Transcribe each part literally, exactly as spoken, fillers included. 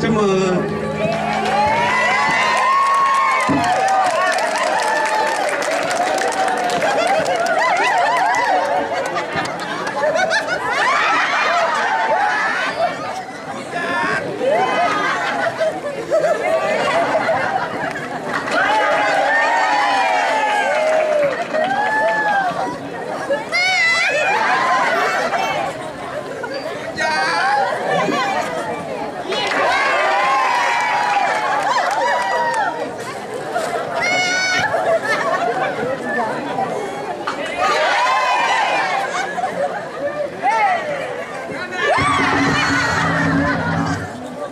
Cuma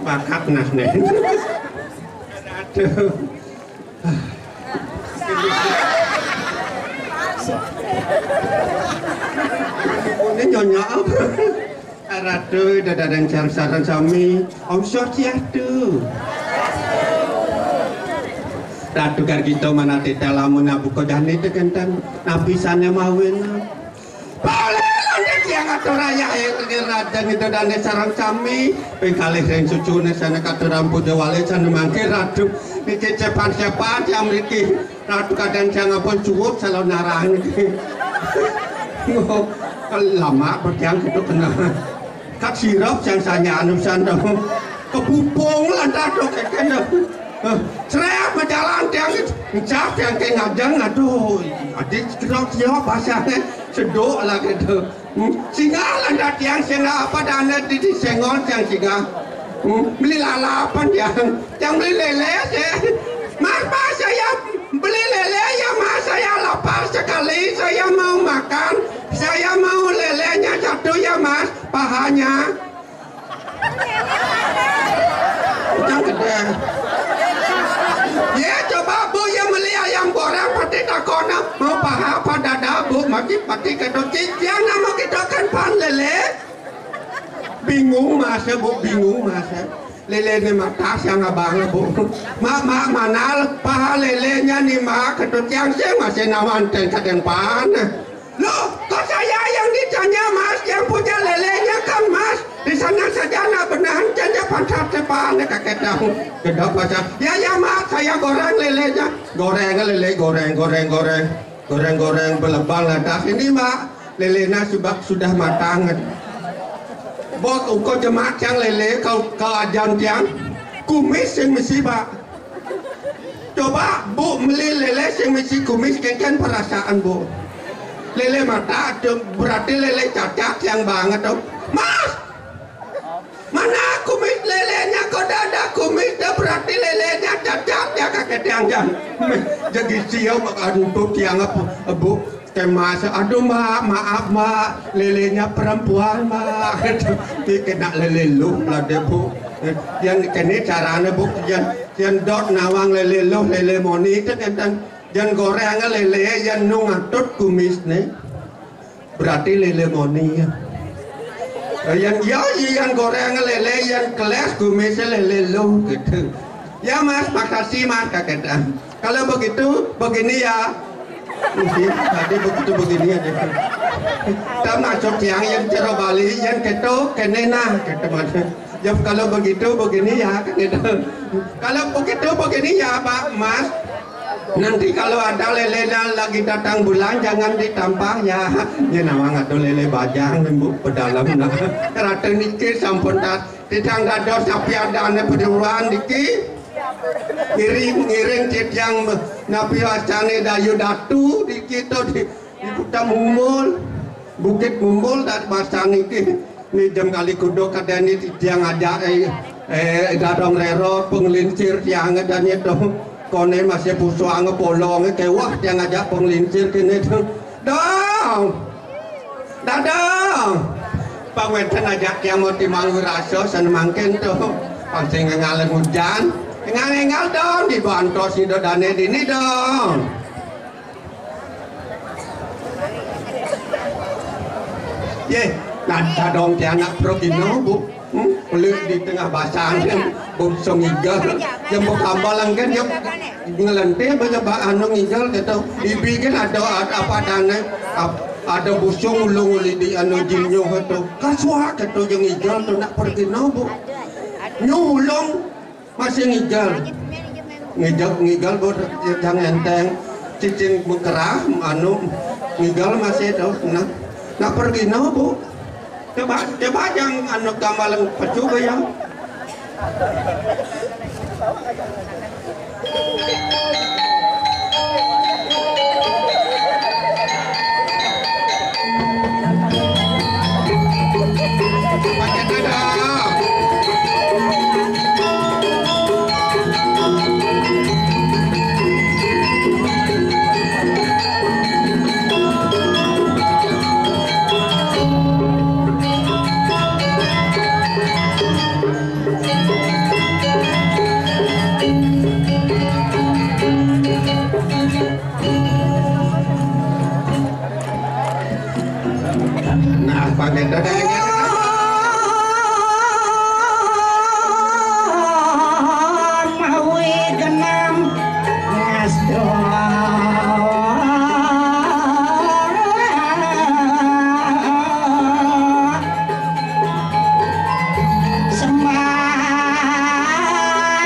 Bakat nah nih. Aduh. Ini nyonya apa? Ratu, dadadang sareng-sareng sami. Om Swastiastu. Ratu Gargita manatita lamun nabuka dane tekenten napisane mawin. Boleh lanjut yang atur ayah yang raja itu dane sareng sami. Ping kalih ring cucune sane katuran puja wali sane mangke ratu. Niki cepan-cepan yang mriki. Ratu kadang jangan pun cuwut salon narang iki. Lama berdiam gitu kena. Kat sirap yang sanya anu sandal. Kebupung lantas dok kene. Seret berjalan tiang ngejak tiang ke ngajeng, aduh. Adik sirap sirap bahasane sedok lah gitu. Hmm, singgah lantas tiang singgah apa dana di di sengon tiang singgah. Hmm, beli lalapan tiang. Yang beli lele sih. Mas, Mas, saya beli lele ya, Mas. Saya lapar sekali. Saya mau makan. Saya mau lelenya satu ya, Mas. Pahanya. Yang gede. Ya, coba Bu ya beli ayam goreng pati takona. Mau paha apa dada Bu? Mati pati kedo cician nama kita kan pan lele. Bingung Mas ya, Bu, bingung Mas ya. Lelene mata siang abang, Bu. Mak, mak, manal, paha lelenya nih, Mak. Ketut yang sing masih nawan ten kadang pan. Loh, kok saya yang ditanya, Mas? Yang punya lelenya Kakek tahu, kedok pasang. Ya, ya, Mak, saya goreng lelenya. Goreng lele, goreng, goreng, goreng. Goreng-goreng belebang lantas. Ini, Mak, lelena sudah, sudah matang. Bot uko jemak tiang lele kau ke ajan tiang. Kumis yang mesti, Mak. Coba, Bu, beli lele yang mesti kumis, kan perasaan, Bu. Lele mata, berarti lele cacat yang banget, tuh. Mas! Mana kumis lelenya? Kok dah ada kumis, dah berarti lelenya cacat ya, kakek tiang, jan. Jadi siau bakal nuntut tiang apa, Bu? Kemas, aduh, Mak, maaf, Mak, lelenya perempuan, Mak. Dia kena lele luh lah deh, Bu. Yang kene caranya, Bu, yang, yang dot nawang lele luh, lele moni itu kan, yang goreng lele, yang nung atut kumis nih. Berarti lele moni ya. Eh, yang, ya, yang goreng lele, yang keles kumis lele lu gitu. Ya, Mas, makasih, Mas, kakek. Kalau begitu, begini ya. Usi, tadi begitu begini aja. Termasuk yang, yang cero Bali, yang keto, kene nah, kata Mas. Ya, kalau begitu begini ya, gitu. Kalau begitu begini ya, Pak Mas. Nanti kalau ada lele dan lagi datang bulan, jangan ditampah ya. Ya, nawang atau lele bajang, Bu, pedalam nah. Rata niki sampun tak, tidak ada sapi ada ane peduran niki. Ngiring, ngiring titiang napi wastane Dayu Datu niki to di, di Kota Mumbul. Bukit Mumbul tak pasang niki. Ni jam kali kudo kadang ni tiang aja, eh, eh, dadong rero penglincir tiang dan itu. Kone masih pusuang polong kewah tiang aja penglincir kene tu. Dong. Dadong. Pang wenten aja tiang mau timang rasa sen mangkin tu. Pang sing ngaleng hujan. Engal-engal dong dibantos ido dane dini dong. Ye, nada dong ti anak pro gino, Bu. Hmm? Pelik di tengah basang, Bu, song igal. Yang berkambal kan, yang ngelente banyak ba anu ngigal gitu. Ibi kan ada, ada apa dana, ap-, ada busung ulung uli di anu jinyo gitu. Kaswa gitu yang igal tu nak pergi no, Bu. Nyulung. Masih ngigal. Ngigal, ngigal, Bu, yang enteng. Cicing bekerah, anu, ngigal masih tu. Nah, nak pergi no, Bu. Coba, coba yang anu gambalan pecu ya. Nah, pakai dada. Mawi genam ngastro. Sembah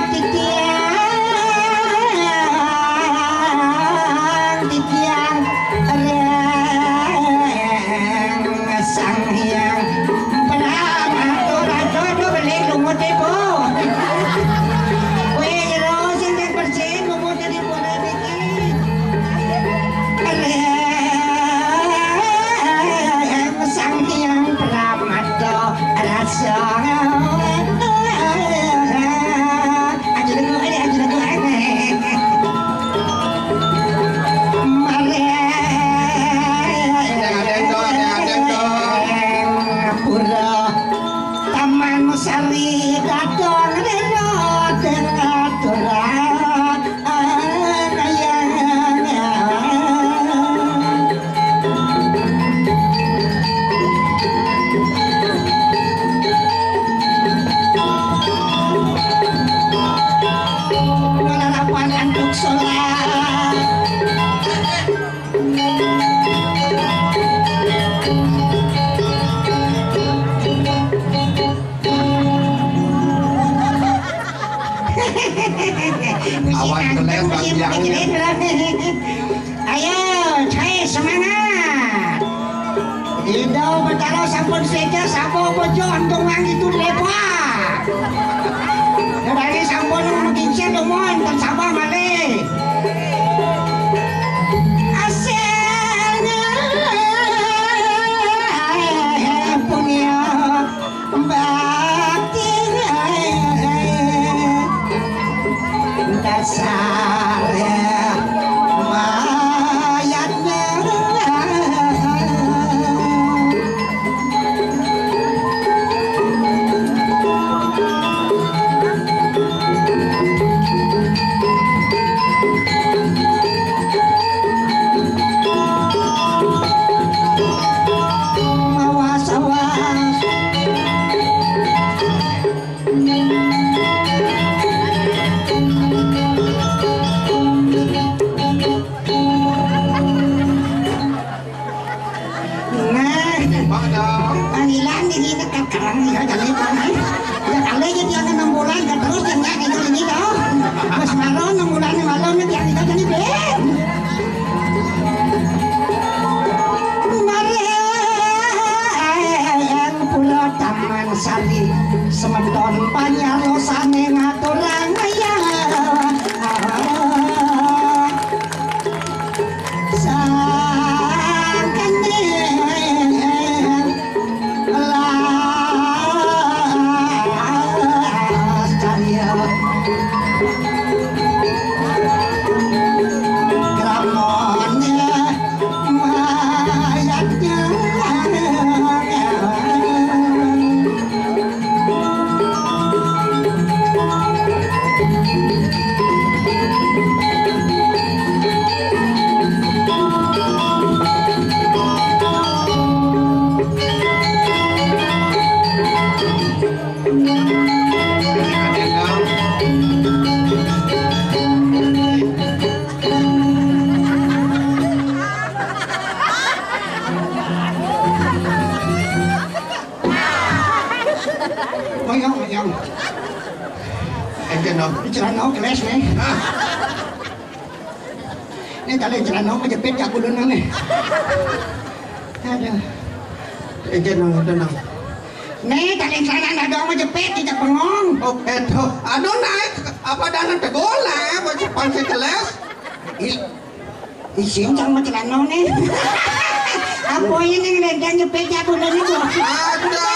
titiang, titiang ring Sang Hyang Pramato. Raja do beli lumut ibu. Wih, jero sing bersih lumut di pura. Ring Sang Hyang Pramato rasa. Aja dulu, eh, aja dulu, eh. Mari. Ada, ada, tuh, ada, ada, tuh. Pura Taman Sari datang rena tengah turang. Lalapan antuk solar. Ayo, cai semangat. Indo Betara sampun seja, sapa bojo antungang itu dilebak. Dadane sampun mekincir dumun, ten sapa malih. Asalnya punya bakti dasar mayatnya. Mawas-awas. Nah, panggilan iki tekan kereng ya, jane kan. Ya kali ya tiang enam bulan, ya terus yang nyak itu ini toh. Wis maro enam bulan, malam tiang itu jadi ben. Marang Pura Taman Sari, semeton panyarosane ngaturang ya. Sangkene las karya. Kramane mayatnya. Mayang, mayang. Enggak, no. Celana keles nih. Ini tali celana kejepit ya kulunnya nih. Aduh. Enggak, no, tenang. Nih, tali celana ada dong kejepit, tidak bengong. Oh, aduh. Aduh, naik. Apa dana tegola, apa cepat sih keles? Ih, isin sama celana nih. Apa ini ngelendang jepit ya kulunnya tuh? Ada,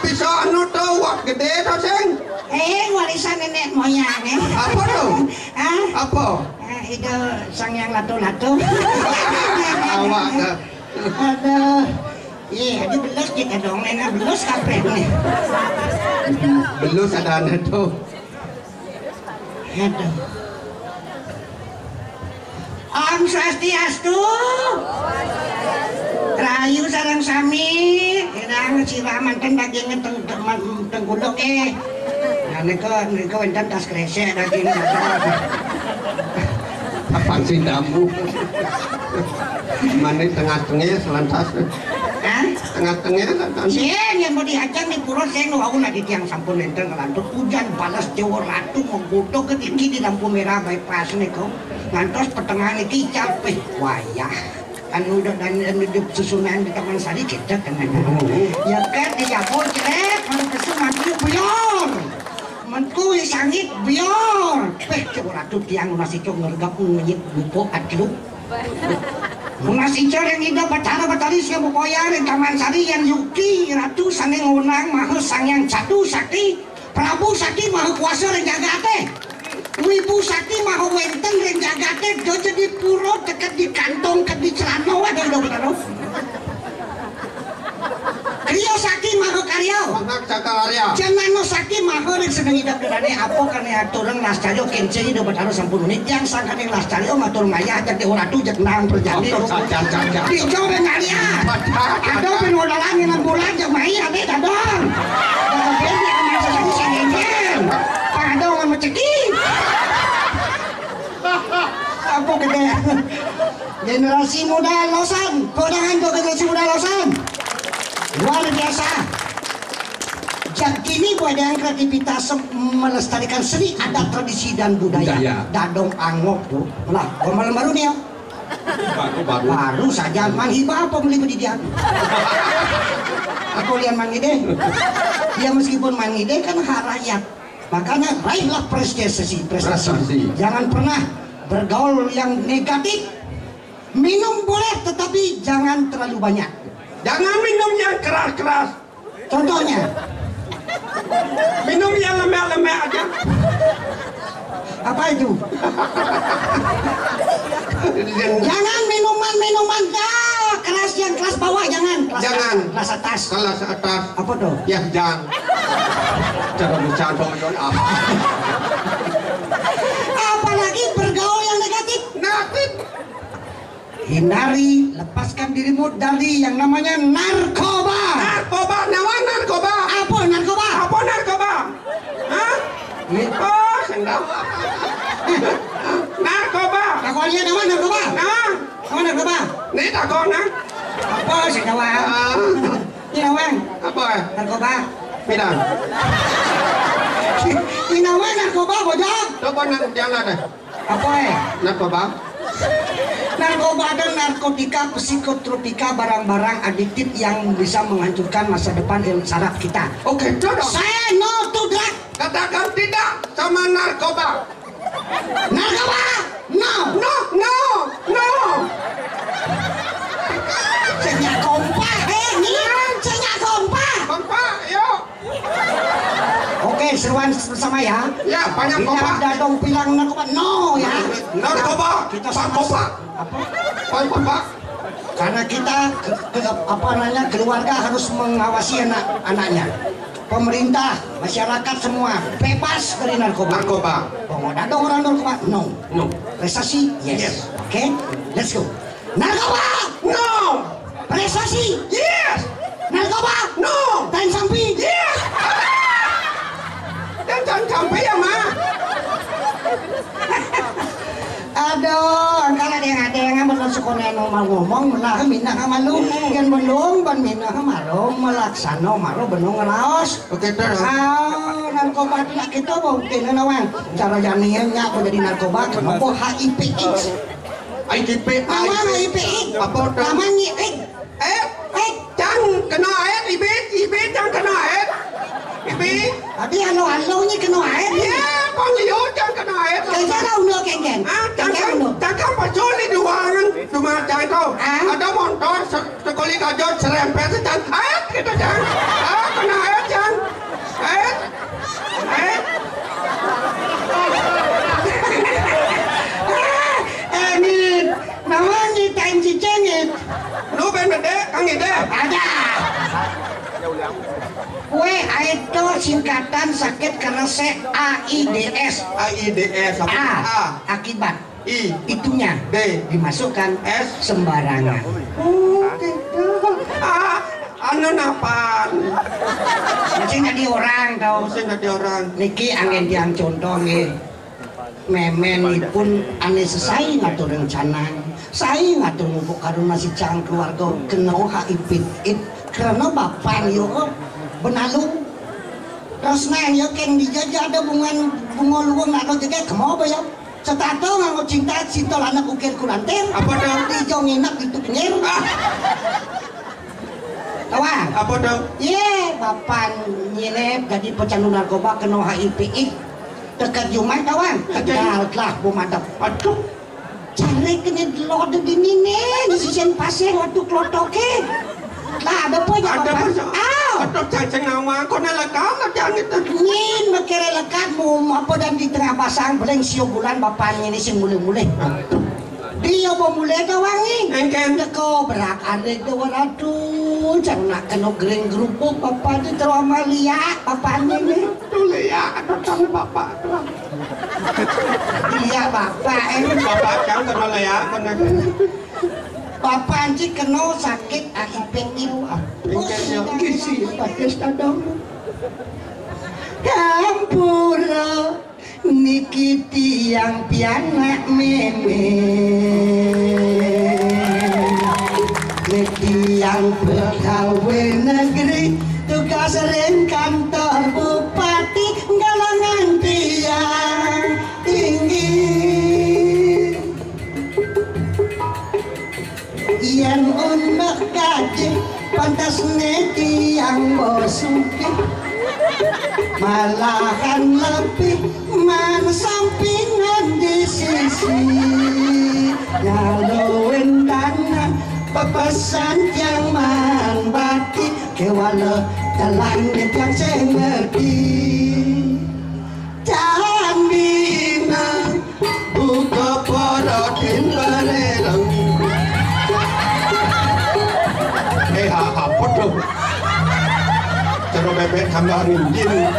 bisa anu tuh, wah gede tuh, sing. Eh, warisan nenek moyang, eh. Apa tuh? Ah? Apa? Eh, itu sang yang latu-latu. Awak, eh. Aduh. Iya, ini belus kita dong, ini belus kaprek nih. Belus ada aneh tuh. Aduh. Om Swastiastu. Rahayu sareng sami, kirang sira manten daging teng-, teng-, tengkuluk, eh. Nah, nika, nika wonten tas kresek daging. Apa sih kamu? Mana tengah-tengah selantas? Hah? Tengah-tengah selantas. Sing, yang mau diajak di pura sing wau nak di tiang sampun enten ngelantur hujan balas Jawa Ratu menggodok ke tinggi di lampu merah bypass niku. Ngantos petengan iki capeh wayah. Anu udah dan anu di susunan di Taman Sari kita kan. Ya kan di dapur jelek, kalau kesu mati biar. Mentu sangit biar. Peh, Jawa Ratu tiang masih cok ngergap ngenyit bubuk atlu. Mas Ica ring Ida Batara Batari Sia Bebaya ring Taman Sari yang Yuki Ratu sane ngundang Maha Sang Yang Jatuh Sakti, Prabu Sakti Maha Kuasa ring jagate. Wibu Sakti Maha Wenten ring jagate, do jadi pura teket di kantong ke di celana wae do Batara. Kriya Sakti Maha Karya. Maha Cakra Karya. Janana Sakti Maha ring seneng idep denane apa kane aturang nascarya kencing ida Batara sampun unik yang sangkaning nascarya matur mayah jek Dewa Ratu jek nang perjati. Aduh, sajan, sajan. Dijo ben karya. Sajan, sajan. Aduh, ben wodalan nang bulan jek mai ate dadong. Dadong ben di amal sesani sing enjen. Padong meceki. Apa gede? Generasi muda Losan, godangan tuh generasi muda Losan. Luar biasa. Jaki Ini buat yang kreativitas melestarikan seni adat tradisi dan budaya. Budaya. Dadong angok tuh. Lah, gua malam baru nih ya. Baru, baru. Baru saja man hibah apa beli di dia. Aku lihat man ide. Ya meskipun man ide kan hak rakyat. Makanya raihlah prestasi, prestasi. Prestasi. Jangan pernah bergaul yang negatif. Minum boleh tetapi jangan terlalu banyak. Jangan minum yang keras-keras. Contohnya, minum yang lemek-lemek aja. Apa itu? Jangan minuman-minuman dah keras, yang kelas bawah jangan. Kelas, jangan. Kelas atas. Kelas atas. Apa tuh? Ya jangan. Cara bercanda apa? Apalagi bergaul yang negatif. Negatif. Hindari, lepaskan dirimu dari yang namanya narkoba. Narkoba, nawa narkoba. Apa narkoba? Apa narkoba? Hah? Ini. Oh, sendal. Narkoba. Aku lihat nama narkoba. Nah. Nama narkoba? Ini takon nah. Apa sih kawan? Ah. Ini kawan. Apa? Narkoba. Bilang. Ini nama narkoba bojong. Coba nang jalan deh. Apa eh? Narkoba. Narkoba dan narkotika, psikotropika, barang-barang adiktif yang bisa menghancurkan masa depan yang saraf kita. Oke, dodong. Say no to drug. Katakan tidak sama narkoba. Narkoba, no. No, no, no. Senya kompak, eh, ni. Senya kompak. Kompak, yuk. Oke, seruan bersama ya. Ya, banyak kompak. Dadong bilang narkoba, no ya. Narkoba, kita sama kompak. Apa? Kompak. Karena kita ke, ke, apa namanya, keluarga harus mengawasi anak-anaknya. Pemerintah, masyarakat semua bebas dari narkoba. Narkoba. Mau dadong orang narkoba, no. No. Prestasi, yes. Yes. Oke, let's go. Narkoba, no. Prestasi, yes. Narkoba, no. Tain sampi, yes. Dan tain sampi ya mah. Aduh, angkal ada yang ada yang benar sekolah yang mau ngomong, benar minah malu, yang belum, ban minah malu, melaksano malu, benung ngelaos. Oke, terus. Ah, narkoba itu nak kita bau kena nawang. Cara janian nyak jadi narkoba, kenapa H I V AIDS? H I V AIDS. Nama H I V AIDS. Apa tu? Nama nyi AIDS. Eh, eh, cang kena AIDS, ibit, ibit cang kena AIDS. Ibit. Tadi alo-alo nyi kena AIDS. Ya, kong liu cang kena AIDS. Kengkeng lah undo kengkeng. Ah, cang kan, cang kan pacul di duangan rumah cang tu. Ah. Ada motor se- Sekali kajut serempet si Cang. Aet gitu, Cang. Ah, kena aet, Cang. Aet. Aet. Eh, Mit. Nawan nyitain cicing, Mit? Lu ben gede, Kang Ide. Ada. Kue aet tuh singkatan sakit keresek, A I D S. A I D S apa? A. A. Akibat. I. Itunya. D. Dimasukkan. S. Sembarangan. Oh, gitu. Ah, anu napan? Masih jadi orang tau. Masih jadi orang. Niki angin tiang contoh nggih. Memenipun ane sesai ngatur rencana, sai ngatur ngumpuk karun masih cang keluarga kena H I V it karena bapak yo benalu. Terus nah yo keng dijajah ada bungan bunga luwung nak kau jaga kemau apa yo? Setato nganggo cinta, cinta anak ukir kulantir. Apa dong? Ijo nginep di pinggir. Ah. Kawan. Apa dong? Ye, bapan nyilep jadi pecandu narkoba kena H I V ih. Dekat Jumat kawan. Tegal telah bu madep. Aduh. Cari kena delok di dini nih, di sisian pasir waktu kelotoke. Lah ada apa ya ada bapak? Apa? Ah. Aduh cacing nama, kau nak lekam macam itu. Nyin makere lekat mu apa dan di tengah pasang beleng sio bulan bapak ini sing mulai-mulai. Dia mau mulai ke wangi. Engken. Teko berak ande dua ratus, jangan nak kena gering gerupuk bapak itu terlalu liak bapak ini. Tuh liak, aduh sama bapak tuh. Iya bapak eh. Bapak kan kena liak, kena. Bapak anci kena sakit A I V itu. Engken ya. Isi pakai stadong. Hampura niki tiang pianak meme. Niki tiang pegawai negeri tugas ring kantor bu Sugih, malahan lebih man sampingan di sisi. Nyalo wendana pepesan tiang man bati, kewala telah tiang sing ngerti. Candina buka porotin barelong. Eh, ha, apa tuh? Cara bebek tambah rinjin.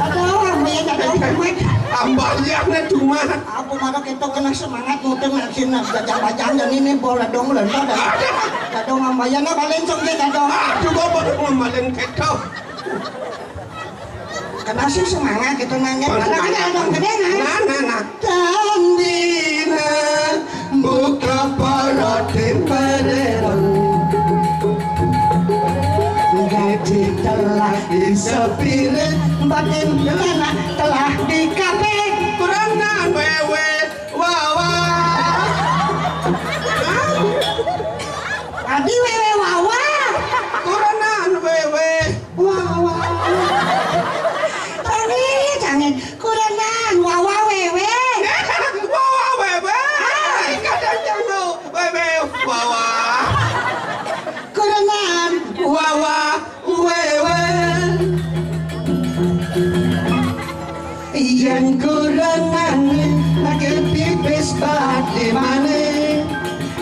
Aduh, ambayan ada amat. Ambayannya cuma. Apa maka kita kena semangat muter nak sini nak bajang-bajang dan ini bola dong lentah dah. Dah dong ambayan apa lencong dia dah dong. Aduh, apa tuh ngembalin kita? Kena sih semangat gitu nanya. Mana ada abang gede nah. Nah, nah, nah. Tandina buka porotin barelong. Gaji telah disepirin, batin celana telah dikapek. Kurangan wewe wawa. Adi wewe wawa. Kurangan wewe wawa. Tangin, tangin. Kurenan wawa wewe. Wawa wewe. Kadang jano wewe wawa. Kurenan wawa wewe. Yang kurenan lagi pipis bati maneh.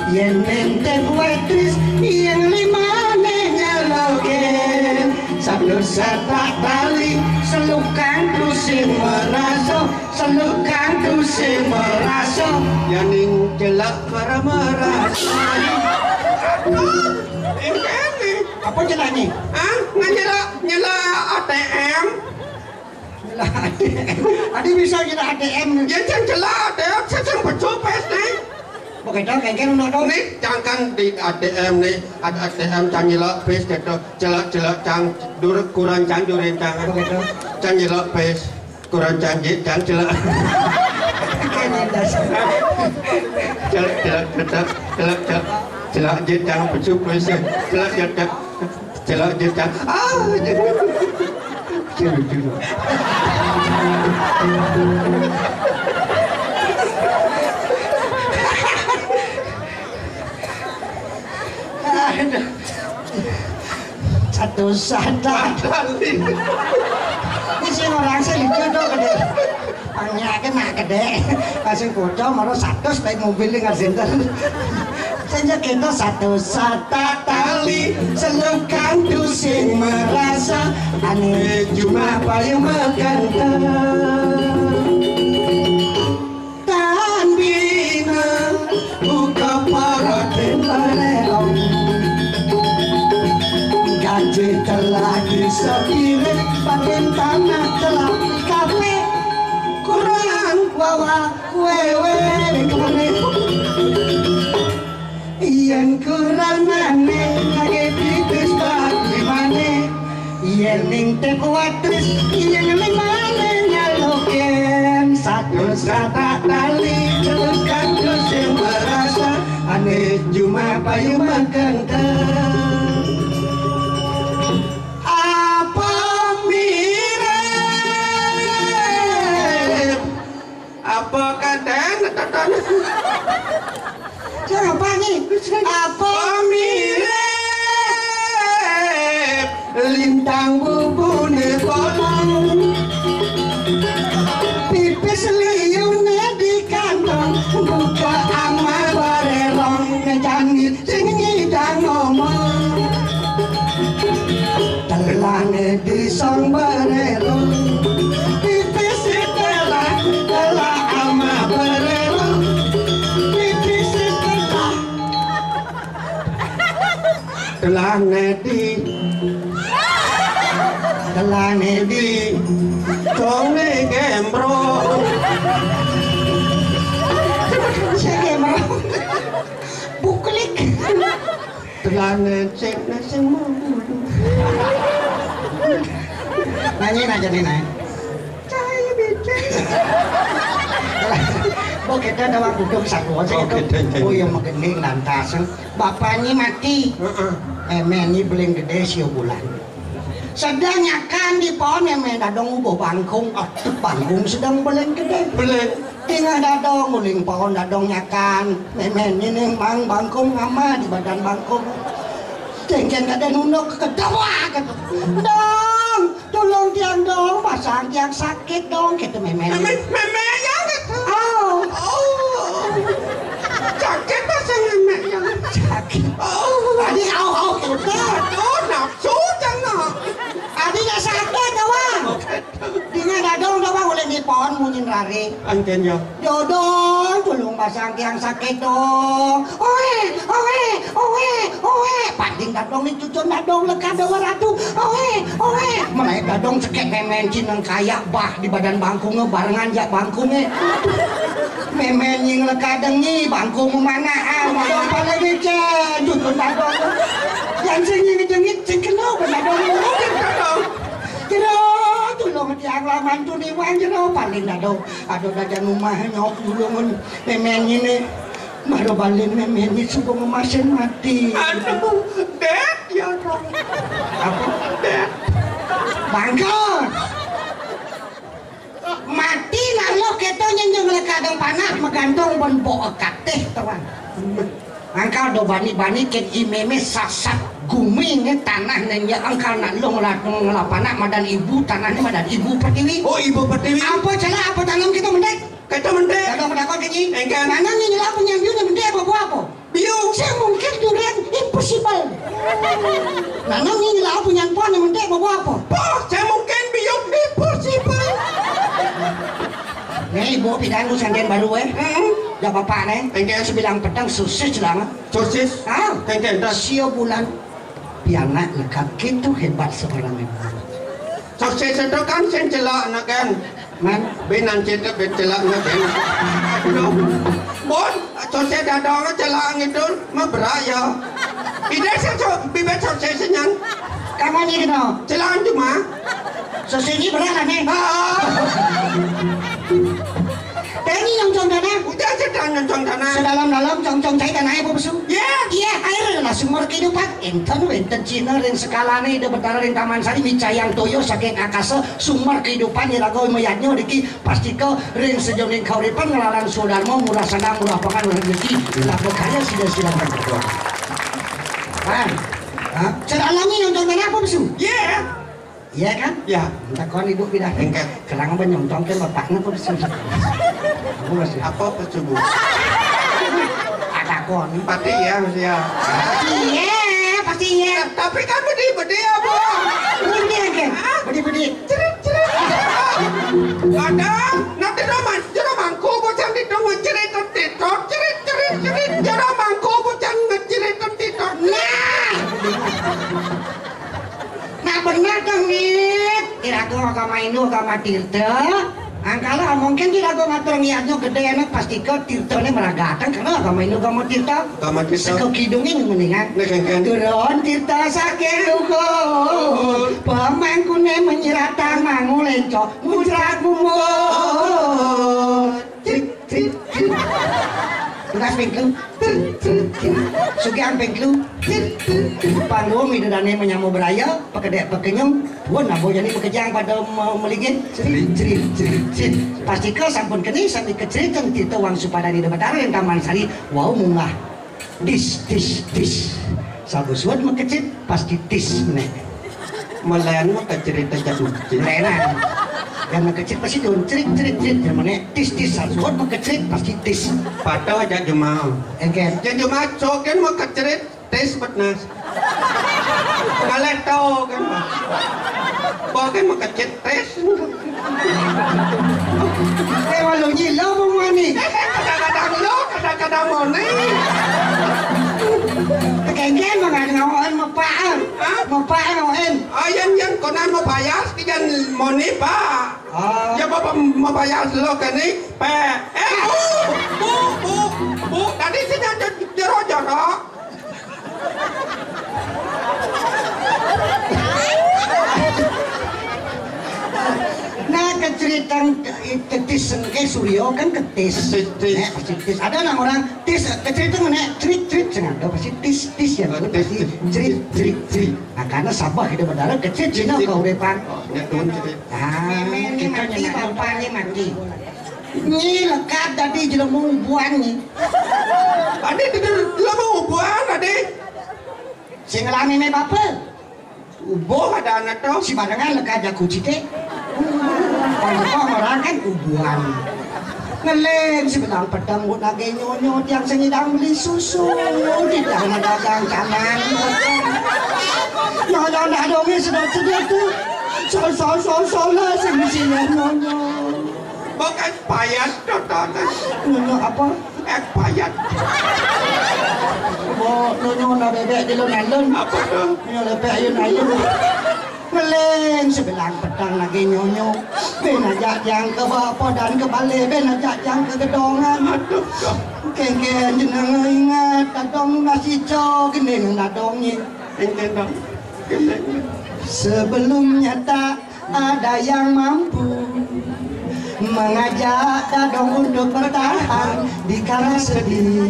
Yen nentep wetris, yang limane nyalokin. Satu setak tali, selukan tusing meraso, selukan tusing meraso. Yaning celak para meraso. Aduh, ini. Apa celaknya? Hah? Nggak nyelak, nyelak A T M. Adi bisa kita A T M. Ya, cang celak A T M, cang, cang bejo pes nih. Begitu, kayak gitu, no, dong. Nih, cang kan di A T M nih, ada A T M cang nyelak pes gitu. Celak, celak, cang, dur, kurang cang, durin cang. Begitu. Cang nyelak pes, kurang cang, jit, cang, celak. Kayak dasar. Celak, celak, celak, celak, celak. Celak, jit, cang, bejo pes. Celak, celak, celak. Celak, jit, cang. Ah, jit. Jit, jit. Aduh. Satu sata. Ini sih orang sih lucu tuh gede. Panjake nak gede. Kasih bocah malah satu baik mobil dengan sinten. Sing kita satu sata tali, selukan tusing merasa, ane cuma payu makan. Tandina buka porotin barelong. Gaji telah disepirin, batin tanah telah kape. Kurang wawa wewe kemana? Yen kurang maneh, lagi pipis bati maneh. Yen ning teko watris, yen ning maneh nyaloken. Satu satak tali, celukan dosen merasa, aneh cuma payu makan. Apa mirip? Apa kadang tetan? Siapa nih? Apa mirip lintang bubune bolong? Pipis liune di kantong, buka ama barelong, ngejani sing nyidang ngomong. Telane disong barelo, pipis telah, telah ama barelo, pipis telah. Telane di, telane di, conge gembrong. Saya gembrong. Buklik. Telane cek nasi mau. Nyanyi aja nih, Nay. Cahaya becek. Bo kita ada waktu duduk satu aja. Oh, gitu. Kita, kita. Oh, yang makin lantas. Bapaknya mati. Heeh. Mémén ni beling gedé sia bulan. Sedeng nyakan di pohon mémén dadong ubuh bangkung, atuh bangkung sedeng beling gedé. Beling. Dingeh dadong uling pohon dadong nyakan. Mémén ni ning mang bangkung ama di badan bangkung. Céngcéng kadén nunduk kekedawak. Dong, tulung tiang dong, basang tiang sakit dong, gitu mémén. Mémén, mémén yang gitu. Oh. Oh. Sakit basang mémén yang. Sakit. Oh. Adi au au gitu. Aduh, nafsu jangan. Adi ya sakit kawan. Oke. Dingeh dadong kawan uling di pohon munyin rari. Angken ya. Dodong, tulung basang tiang sakit dong. Oe, oe, oe, oe. Panting dadong ni cucun dadong lekad dawa ratu. Oe, oe. Melayu dadong cekek mémén cineng kayak bah di badan bangkungé barengan jak bangkungé. Mémén nying lekadeng ni bangkung memanah. Ah, dadong pada ngecen. Cucun dadong. Yang sing nying jengit sing kena dadong. Jero, tulung tiang laman tuniwang jero paling dadong. Aduh, dadan umah nyok dulungun mémén ini. Maro balen mémén ini subuh ngemasin mati. Aduh, Dek, ya Allah. Apa? Dek. Bangka. Mati nak lo keto nyenjeng lekadeng panah megantung ben bo ekateh, tuan. Angkal do bani-bani ken i mémé sasat gumi né tanah né nya angkal nak lo ngelak ngelak panah madan ibu tanah né madan ibu pertiwi. Oh, ibu pertiwi. Apa celah apa tanam kita mendek? Kita mendek. Kalau mendapat ke nyi. Engkan. Nanam nyi nyelak punya biu né mendek apa buah apa? Biu. Saya mungkin durian impossible. Nanam nyi nyelak punya pohon né mendek apa buah apa? Poh, saya mungkin biu impossible. Nih, ibu pidang ku sandén baru eh. Hmm. Ya bapak nih. Engke sebilang pedang sosis lang. Sosis. Ah. Engke entas. Sia bulan pianak lekap gitu hebat seorang ibu. Sosis itu kan sing celak nak kan. Man. Bin ancit ke bin celak nak bin. Aduh. Bon, sosis dadong celak ngidul, mah berat ya. Ide sing so, bibit sosis nyan. Kamu ni kena. Celak cuma. Sosis ni berat lah ni. Ah. Tadi nyongcong tanah. Udah sedang nyongcong tanah. Sedalam-dalam congcong cai tanah ibu pesu. Ya. Iya, air adalah sumber kehidupan. Enten wenten Cina ring sekalane ida betara ring Taman Sari micayang toya saking akasa sumber kehidupan iraga mayadnya diki pastika ring sajeroning kauripan nglawan swadarma murah sandang murah pangan murah rezeki. Labuh kaya sida silang berdoa. Kan? Ha? Sedalam ni nyongcong tanah apa pesu? Ya. Iya kan? Ya. Takon ibu pindah. Engke. Kerang apa nyongcong ke bapaknya apa pesu? Apa pesu? Apa pesu, Bu? Ada kon. Pati ya, mesti ya. Iya, pasti iya. Tapi kan bedi-bedi ya, Bu. Bedi-bedi kan? Bedi-bedi. Cerit, cerit. Ada, nanti roman, jero mangku bocah di dong cerit titot, cerit, cerit, cerit. Jero mangku bocah cerit titot. Nah. Nah, bener dong, Mit. Iraga agama Hindu, agama Tirta. Angkala mungkin iraga ngatur niatnya gedé anak pastika Tirtane maragatang karena agama Hindu, agama Tirta. Agama Tirta. Saka kidungin mendingan. Nek, nek, nek. Turun Tirta saking luhur. Pemangkune menyiratang mangulenco muncrat mumbul. Crit, crit, crit. Tugas pingkeng. Crit, crit, crit. Sugihan pingkeng. Crit, crit, crit. Panggung ida dane menyama beraya, pekedek pekenyung, pun abo jani pekejang pada me- meligin. Crit, crit, crit, crit. Pastika sampun keni sami keceritan kita wang supadani de Betara yang Taman Sari, wau munggah. Tis, tis, tis. Sabu suud makecit, pasti tis meneh. Melayan makecit aja makecit. Melayan. Yang makecit pasti dun cerit, cerit, cerit. Yang meneh tis, tis. Sabu suud makecit, pasti tis. Patah aja jemaah. Engke. Aja jemaah, cokin makecit, tis betnas. Kalau tahu kan, Pak. Bawa kan makecit, tis. Eh, walau nyila apa mani? Kadang-kadang lo, kadang-kadang moni. Tekengken mangan ngawan mepaan. Hah? Mepaan ngawan. Ah, yang, yang konan mau bayar, sekian moni, Pak. Ah. Ya, Bapak mau bayar lo kani, Pak. Eh, Bu, Bu, Bu, Bu, tadi sih nyonco jero-jero. Nah, keceritan Ketis sengke suryo kan ketis. Ketis, ketis. Nek, pasti tis. Ada nang orang tis, kecrit tu nek, crit, crit, sing ada pasti tis, tis ya, oh, tis, pasti tis, crit, crit, crit. Nah, karena sabah kita berdarah kecrit, cina kau depan. Oh, nek tuan crit. Ah, ini mati, bapaknya mati. Nyi lekat tadi jelemu ubuan nyi. Tadi betul jelemu ubuan tadi. Sing ngelami me bapa. Ubuh ada anak tu. Si barengan lekat jaku cite. Kalau kau orang kan ubuan. Ngeleng si benang petang buat lagi nyonyo tiang sengidang beli susu. Tidak ada dagang kanan. Nyonyo dah dongnya sedot-sedot tu. Sol, sol, sol, sol lah sing mesti nyonyo. Bukan payat tu, Tata. Nyonya apa? Eh, payat. Bo, nyonya na bebek di lun-alun. Apa tu? Nyonya lepek ayun-ayun. Ngeleng sebelang petang lagi nyonya. Ben ajak tiang ke bapa dan ke balai, ben ajak tiang ke gedongan. Aduh, kau. Kengken jenenga ingat, dadong nasi co, gending dadong ni. Kengken dong. Kengken. Sebelumnya tak ada yang mampu mengajak dadong untuk bertahan di kala sedih.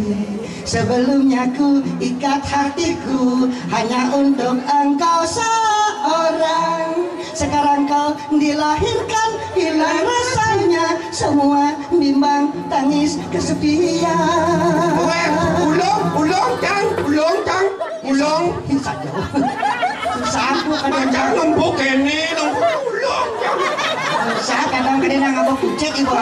Sebelumnya ku ikat hatiku hanya untuk engkau seorang. Sekarang kau dilahirkan, hilang rasanya, semua bimbang, tangis, kesepian. Weh, ulung, ulung, Cang, ulung, Cang. Ulung. Saja. Sapu kadang. Macam ngempuk ini, ngempuk ulang. Saya kadang kadang nggak mau kucek ibu.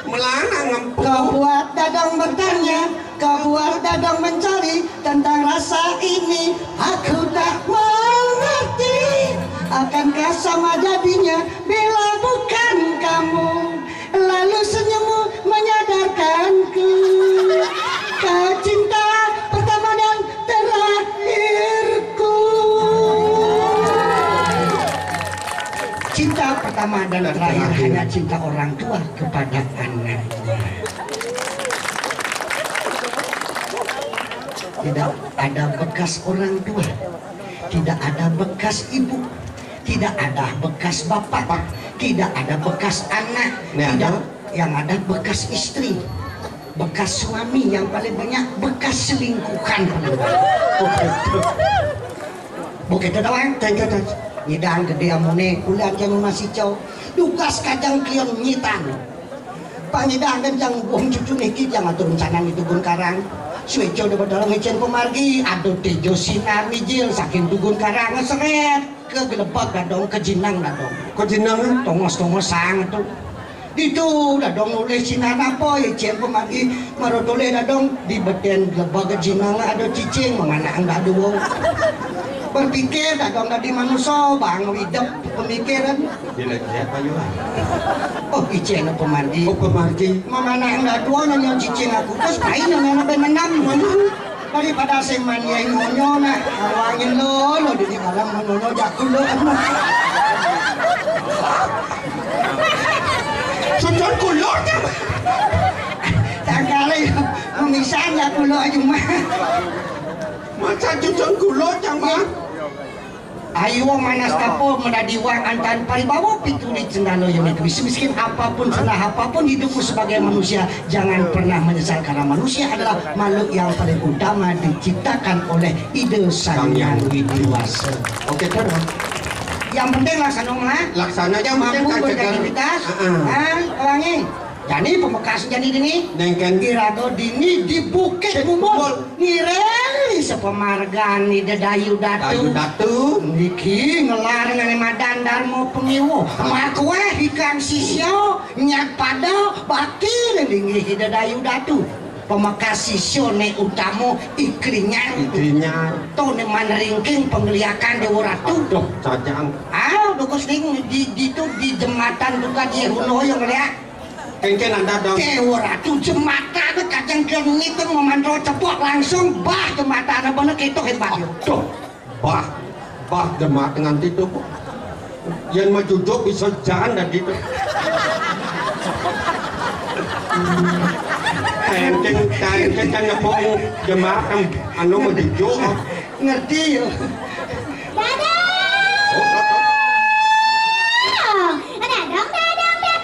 Melana ngempuk. Kau buat dadong bertanya, kau buat dadong mencari tentang rasa ini. Aku tak mengerti, akankah sama jadinya bila bukan kamu? Lalu senyummu menyadarkanku, kau cinta pertama dan terakhirku. Cinta pertama dan terakhir hanya cinta orang tua kepada anaknya. Tidak ada bekas orang tua, tidak ada bekas ibu, tidak ada bekas bapak, tidak ada bekas anak, tidak, yang ada bekas istri, bekas suami, yang paling banyak bekas selingkuhan. Bukit doang. Nyidang gede amune, kuliah yang masih cau. Dugas kajang kion nyitan. Pangidang kencang buang cucu niki tiang atur rencana di Tugun Karang. Sueco de bedorong icen pemargi, aduh tejo sinar mijil saking Tugun Karang seret ke gelebak dadong ke jinang dadong. Ke jinang? Tongos-tongos sang tu. Ditu dadong nulis sinar apa icen pemargi marotole dadong di beten gelebak ke jinang ada cicing memanang dadong. Berpikir dadong dadi manusia bang idep pemikiran. Jelek-jelek ayo lah. Oh, icen pemargi. Oh, pemargi. Mama nang dadua nanya cicing aku terus pain nang nang benenam. Daripada seman ya nyonya nak awangin lo lo di dalam menyonya jaku lo. Sucun kulur kan. Tangkali memisan jaku lo aja mah. Masa cucun kulur kan mah. Ayo manas tapo menadi wang antan paribawa pituli cendana yang itu. Semiskin apapun, senah apapun hidupmu sebagai manusia, jangan pernah menyesal karena manusia adalah makhluk yang paling utama diciptakan oleh Ida Sang Yang Widi Wasa. Oke, terus. Yang penting laksana lah. Laksana aja mampu berkreativitas. Ah, pelangi. Jani pemekas jani dini. Nengken. Iraga dini di Bukit Bukit Bubul. Bubul. Nireli sepemargan ni Dedayu Datu. Dayu Datu. Niki ngelar ngene madan Darma Pengiwa. Makueh ikang sisya nyat pada bakti ning linggih Ida Dayu Datu. Pemekas sisya ne utama iklinyang. Iklinyang. To ne man ringking pengliakan Dewa Ratu. Aduh, cajang. Ah, dukus ding di, di tu di jembatan tu ka di runo yang ngeliat. Kengken anda dong. Dewa Ratu jembatan kajeng kengit memantau cepok langsung bah jembatan bener itu hebat. Aduh, bah, bah jembatan nganti tu. Yang mau jujuk bisa jalan dan gitu. Kengken, kengken kan ngepong jembatan anu mau jujuk. Ngerti yo. Dadang! Oh, dadang. Dadang, dadang, dadang.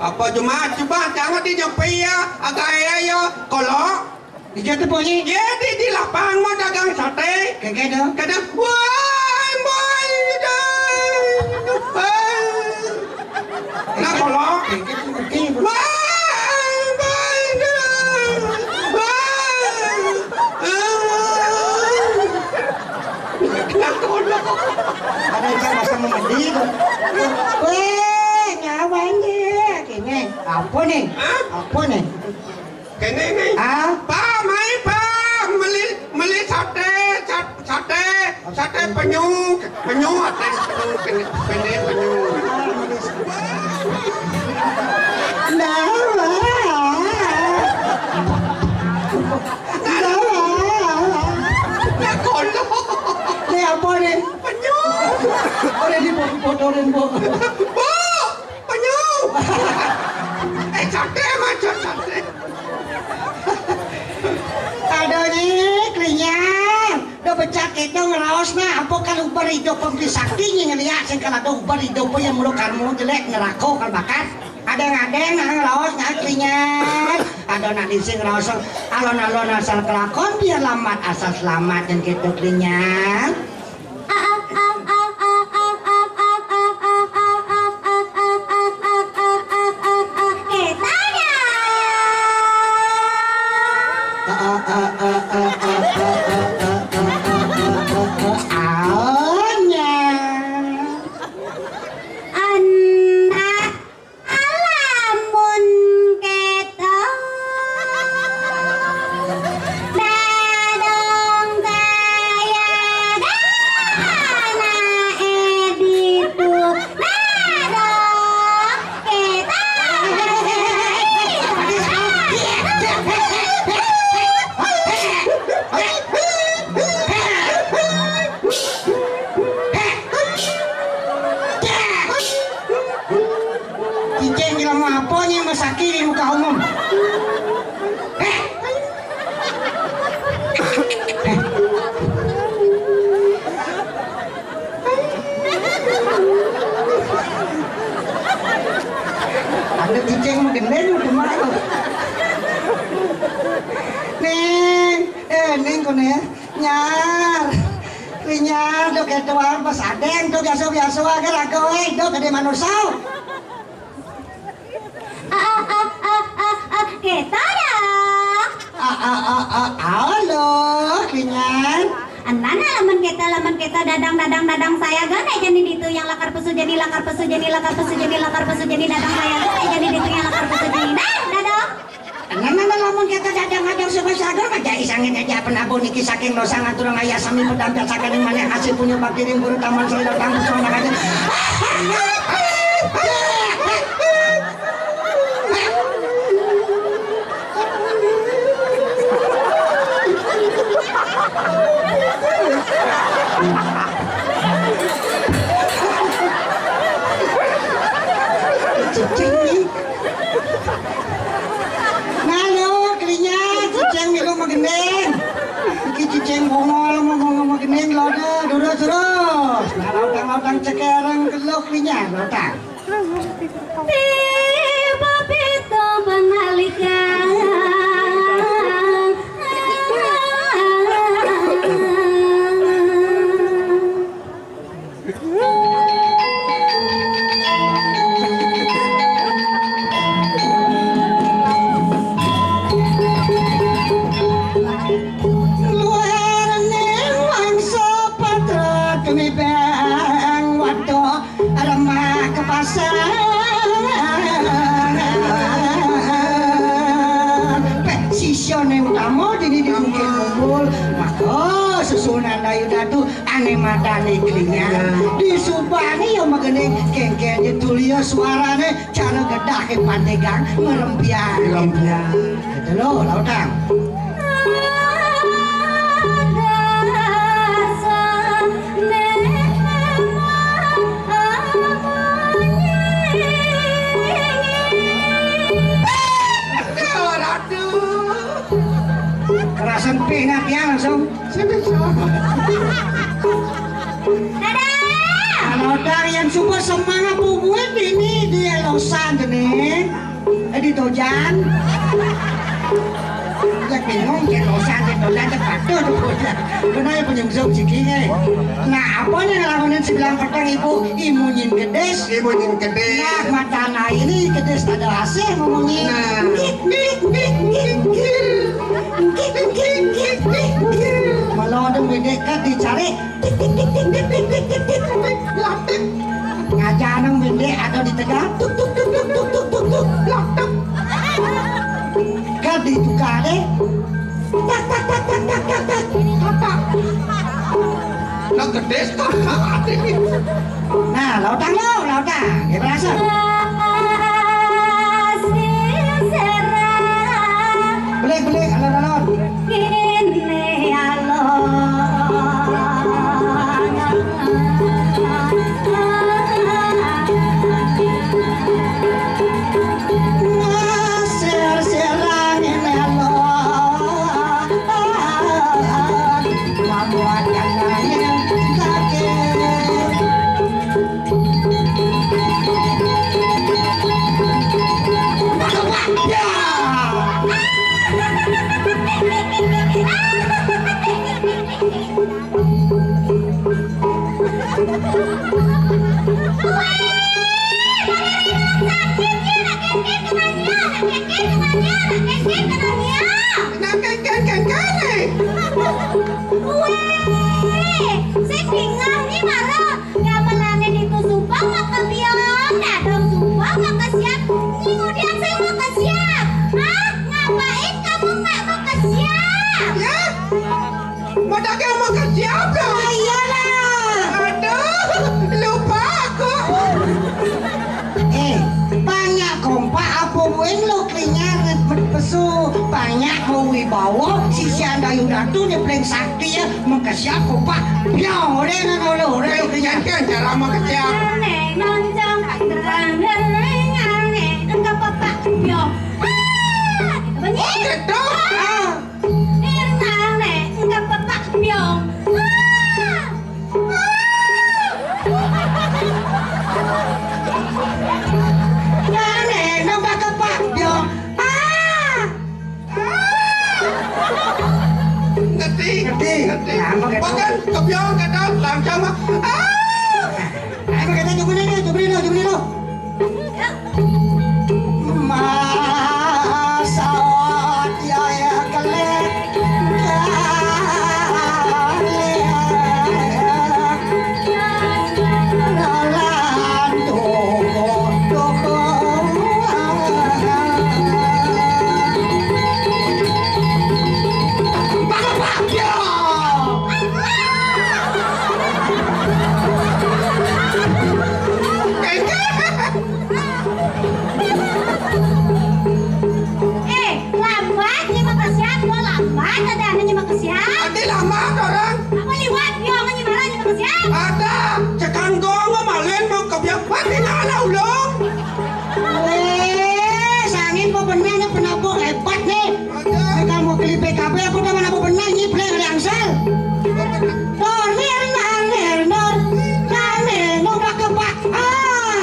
Apa cuma, cuma jangan di nyepi ya, agak ya, ya, kalau. Di jatuh bunyi. Ya, di, di lapang mau dagang sate. Kayak gitu. Kadang, "Woi, woi, woi." Nah, kalau. Kayak gitu, ngerti, Bu. "Woi, woi, woi." Nah, kalau. Ada yang bahasa mau mandi itu. Weh, nyawa nih, akhirnya. Apa nih? Hah? Apa nih? Kene nih. Ah? Pak, mai, Pak. Meli, meli sate, sat-, sate, sate penyu, penyu, sate penyu, kene, kene penyu. Nah, wah. Nah, wah. Nah, kono. Ini apa nih? Penyu. Ada di foto-fotoin, Bu. Bu! Penyu. Eh, sate, Mas, sate. Aduh, nih, klinyar. Udah becak itu ngeraos, nah. Apa kalau ubar hidup pembeli sakti nih ngeliat sing kalau ada ubar hidup yang mulu kamu jelek neraka kalau bakat. Ada ngadeng, nah, ngeraos, nah, klinyar. Ada nak dising ngeraos, alon-alon asal kelakon, biar lambat asal selamat, yang gitu, klinyar. Aonya. Anak Alamun kéto. Dadong kaya dana éditu. Dadong kéto. Cicing kira mau apa nih, mau sakit di muka umum? Eh. Eh. Ada cicing mau gendeng, mau kemana? Neng, eh, Neng, kono ya. Nyar. Kuwi nyar, dok, édwal pas adéng, dok, biasa-biasa aja lah, kowe, dok, gedé manusa. Ah, ah, ah, ah, ah, ah, kéto, dok. Ah, ah, ah, ah, ah, lho, kuwi nyar. Entana lamun kéto, lamun kéto, dadang, dadang, dadang saya gana jani ditu yang lakar pesu jani, lakar pesu jani, lakar pesu jani, lakar pesu jani, dadang saya gana jani ditu yang lakar pesu jani. Dah, dah, dok. Nana lamun kita dadang ada suka sadar aja isangin aja penabur niki saking dosa ngatur ngaya sami pedang sakaning maneh hasil punya bakti ring guru taman sari datang bersama anak aja. Cicing. Nah, lo, kelinya, cicing milu magending. Iki cicing bongol, mau, mau, mau magending, lo deh, durus, durus. Nah, lautang, lautang cekereng, ke lo kelinya, lautang. Tiba pito penalikan. Luarane wangsa patra tumibang waduh lemah kepasang. Peh, sisyane utama dini di Bukit Mumbul, maka susunan Dayu Datu ane madane klinya. Disubani ya megene kengkene tulia suarane cara gedake pandegang merempiang. Merempiang. Gitu lo, lautang. Kerasan pina pian langsung. Dadah. Halo, Tarian suba semanga pubuin dini di losan jene. Eh, di tojan. Ya bingung, cek losan, cek tojan, cek patuh di tojan. Benar ya penyungsung ciki, eh. Nah, apa nih ngelakonin si bilang peteng ibu? Imunyin gedis. Imunyin gedis. Nah, mata nah ini gedis ada hasil ngomongin. Nah. Ngik, ngik, ngik, ngik, ngik. Ngik, ngik, ngik, ngik, ngik. Malah ada mendekat dicari. Tik, tik, tik, tik. Ngajar nang bendek ada di tegal. Tuk, tuk, tuk, tuk, tuk, tuk, tuk, tuk. Lotok. Kan dibuka deh. Tak, tak, tak, tak, tak, tak, tak. Apa? Nah, gedis tak. Nah, lautang lo, lautang. Ya, berasa. Belik, belik, alon, alon. Kene alon. Sir-sirang ngene alon. Mambuat yang lain sakit. Wéh, sing bingah ni mara. Gamelane ditu suba maka biang, dadong suba maka siap. Nyi ngudiang sing maka siap. Hah? Ngapain kamu nggak maka siap? Ya? Madake maka siap dong. Ah, iyalah. Aduh, lupa aku. Eh, banyak kompak apa buin lo klinyar pesu. Banyak mau wibawa, sisian dayu datu ni paling sakti ya. Mengkesiap kopak, biar orang nak dulu, orang tu kerja. Kan cara mengkesiap. Aneh, nonjong, terang, aneh, aneh, enggak apa-apa, biong. Ah, bunyi. Oh, gitu. Ah. Aneh, enggak apa-apa, biong. Ah. Aneh, enggak apa-apa, biong. Ah. Ngerti? Ngerti. Ngerti. Nah, apa kata? Pakai kebiong kata lancang mah. Ah! Apa kata? Coba dulu, coba dulu, coba dulu. Masa dia ya kelek. Eh, lambat nyi maka siap, gua lambat, ada anak nyi maka siap. Ati lambat orang. Apa liwat, yo, nyi marah nyi maka siap. Ada, cekang gong, malin, mau kebiak, mati nala ulung. Weh, sangin mau bener nih, penabung hebat nih. Ada. Kita mau beli P K B, apa udah mana mau bener, nyi beli yang sel. Dornir, nanir, nor, nanir, nobak kebak. Ah.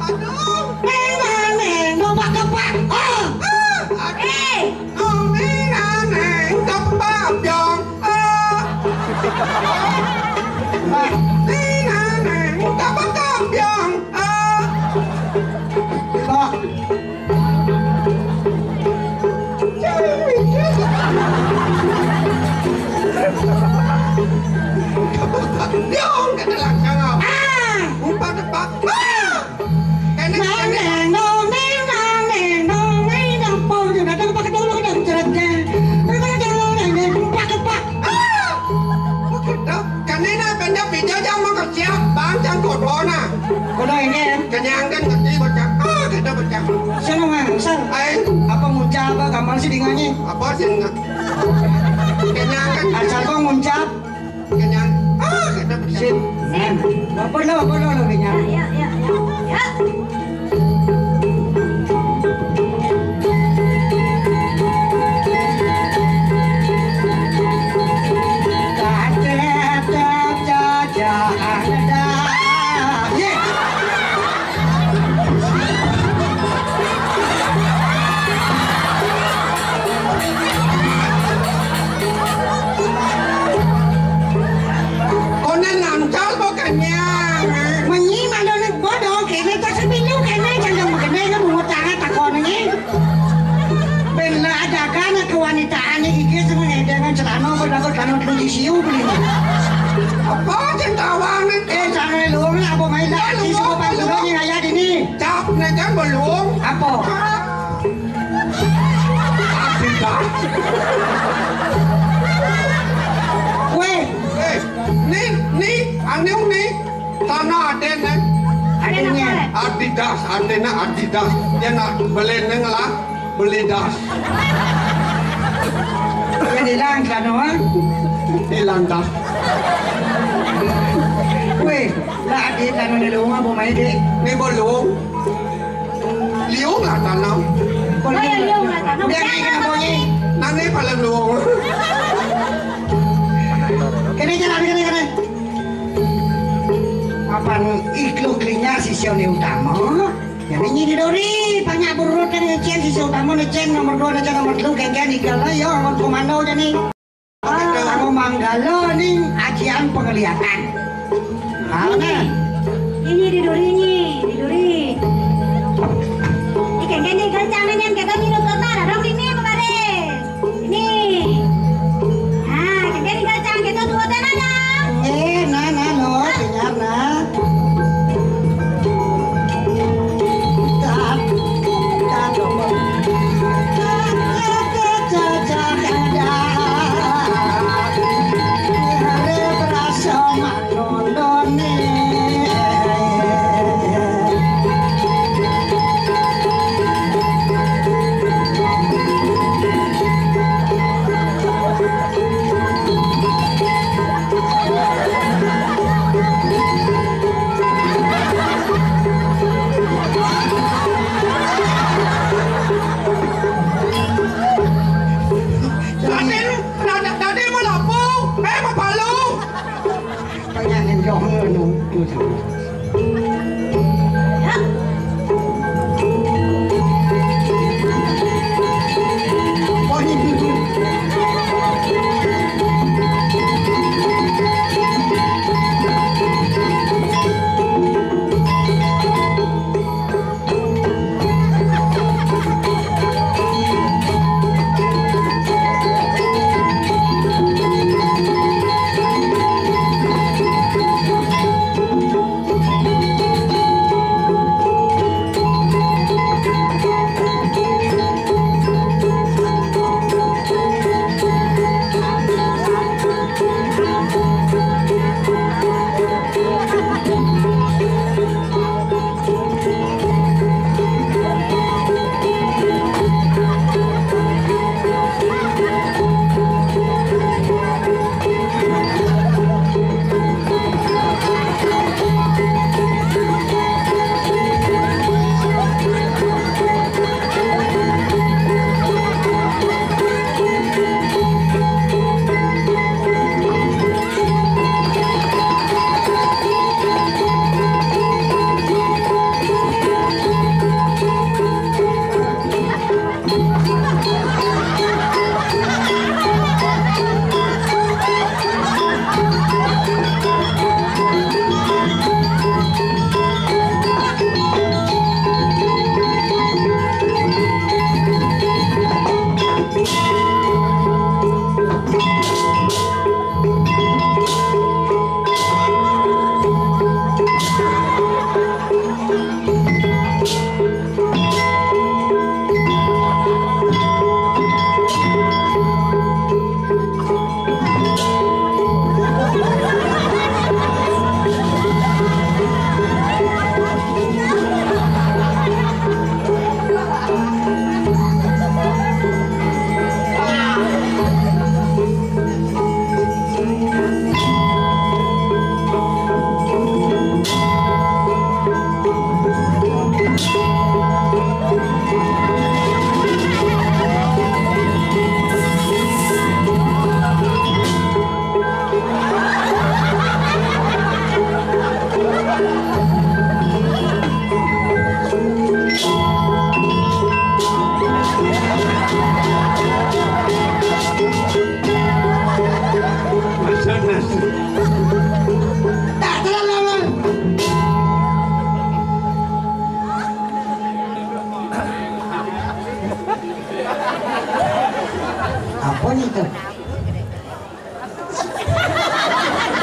Aduh. Neng, neng, neng, nobak kebak. Ah. Ah. Aduh. Eh. Nong, neng, neng, neng, nobak kebak, biong. Ah. Neng, neng, neng, nobak kebak, biong. Ah. Pak. Biong, kata langsung. Ah. Umpat, Pak. Ah. Nang neng nong neng nang neng nong neng nang pong jeng datang pakai dulu dong cerejang. Pakai dulu neng neng pakai pak. Ah! Begitu. Kanina benda video jang mau kerja, bang jang kodona. Kodo ini em. Kenyang kan ngerti bocah. Ah, kita bocah. Sana mang, sar. Ayo. Apa muncul apa gampang sih dengannya? Apa sih enggak? Kenyang kan? Asal bang muncul. Kenyang. Ah, kata pecah. Sip. Sip. Apa lo, apa lo, lo kenyang? Ya, ya, ya, ya. Iki sing ngedengan celana, kok dapat celana telu isiu beli. Apa sing tawang iki? Eh, jangan lu, apa main lagi? Lu, semua pantun lu. Ini ngayah ini. Cap, nek kan belum. Apa? Adidas. Weh. Eh, ni, ni, anu ni. Tanah adene. Adene. Adidas, adene Adidas. Dia nak beli neng lah, beli das. Dia hilang sana, ah. Hilang das. Weh, lah, ada tanah ni lu, apa main, Dek? Ni belum. Liung lah tanam. Oh, ya, liung lah tanam. Dia ni kena bunyi. Nane paling liung. Kene jalan, kene, kene. Apan ikluk linya sisya ni utama. Yang ini di dori, banyak berurut kan ngecen sisya utama, ngecen nomor dua, ngecen nomor telu, geng-geng ikel lah, ya, amun komando jadi. Kamu manggala ning ajian penglihatan. Mana? Ini di duri, ini di duri. Ikan gandeng kencang, kencang, kita minum kota, ada dong ini, Pak Baris. Ini. Nah, ikan gandeng kencang, kita tuh kota mana? Eh, nah, nah, lo, dengar, nah. Raden, Raden, Raden mau lapung, eh, mau palung. Pengen dong, anu, anu.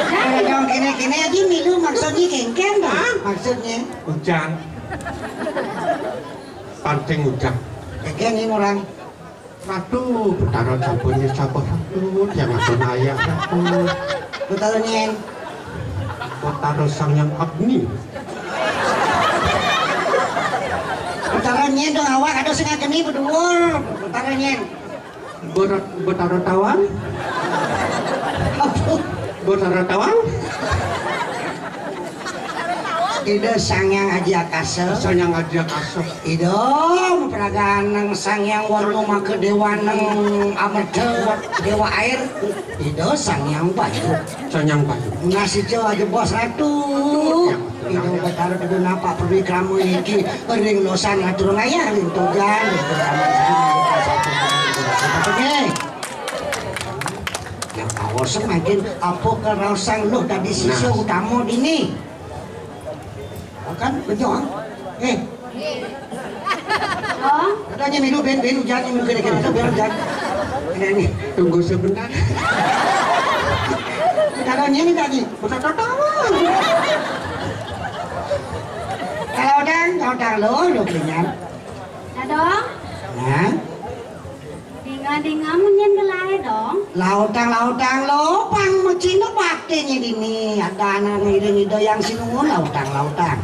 Kalau dong kene-kene aja milu maksudnya kengken dong. Hah? Maksudnya? Hujan. Pancing hujan. Kengken ini orang. Ratu, Betara sampun nyesapa Ratu, yang ampun ayah Ratu. Betara nyen. Betara Sang Yang Agni. Betara nyen dong awak ada sing agni beduur. Betara nyen. Ber-, Betara Tawang. Apa? Betara Tawang. Ida Sang Yang Aji Akasa. Sang Yang Aji Akasa. Ida peraganang Sang Yang Warna Maka Dewa nang Amerta Dewa Air. Ida Sang Yang Bayu. Sang Yang Bayu. Nasija aja bos ratu. Ida Betara kudu nampak perwikrama iki ring losan atur ngayah ring tugan. Oke. Yang kawasan makin apa kerasan lu tadi sisa utama dini? Kan betul. Eh. Oh. Katanya milu ben ben hujan yang mungkin kira itu ben hujan. Ini nih. Tunggu sebentar. Kalau ini tadi, bukan tertawa. Kalau dang, kalau dang lo, lo kenyang. Dadong. Nah. Dinga-dinga munyin gelai dong. Lautang-lautang lo pang mecina batinnya dini. Ada anak ngiding ida yang sinungun lautang-lautang.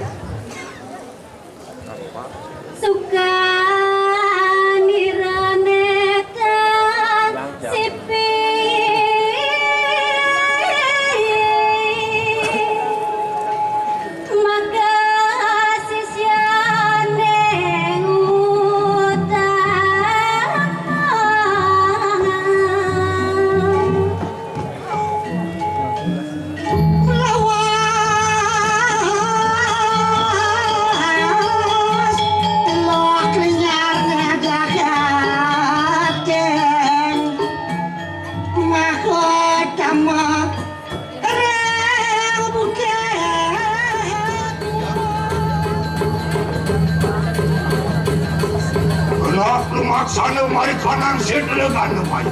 Suka nirane kang sipi. Maka sisiane ngutang. Lawas telok linyar ngajak ating. Mahkotama Rang bukit. Gelak lumaksana mari kanang sitelegan lemai.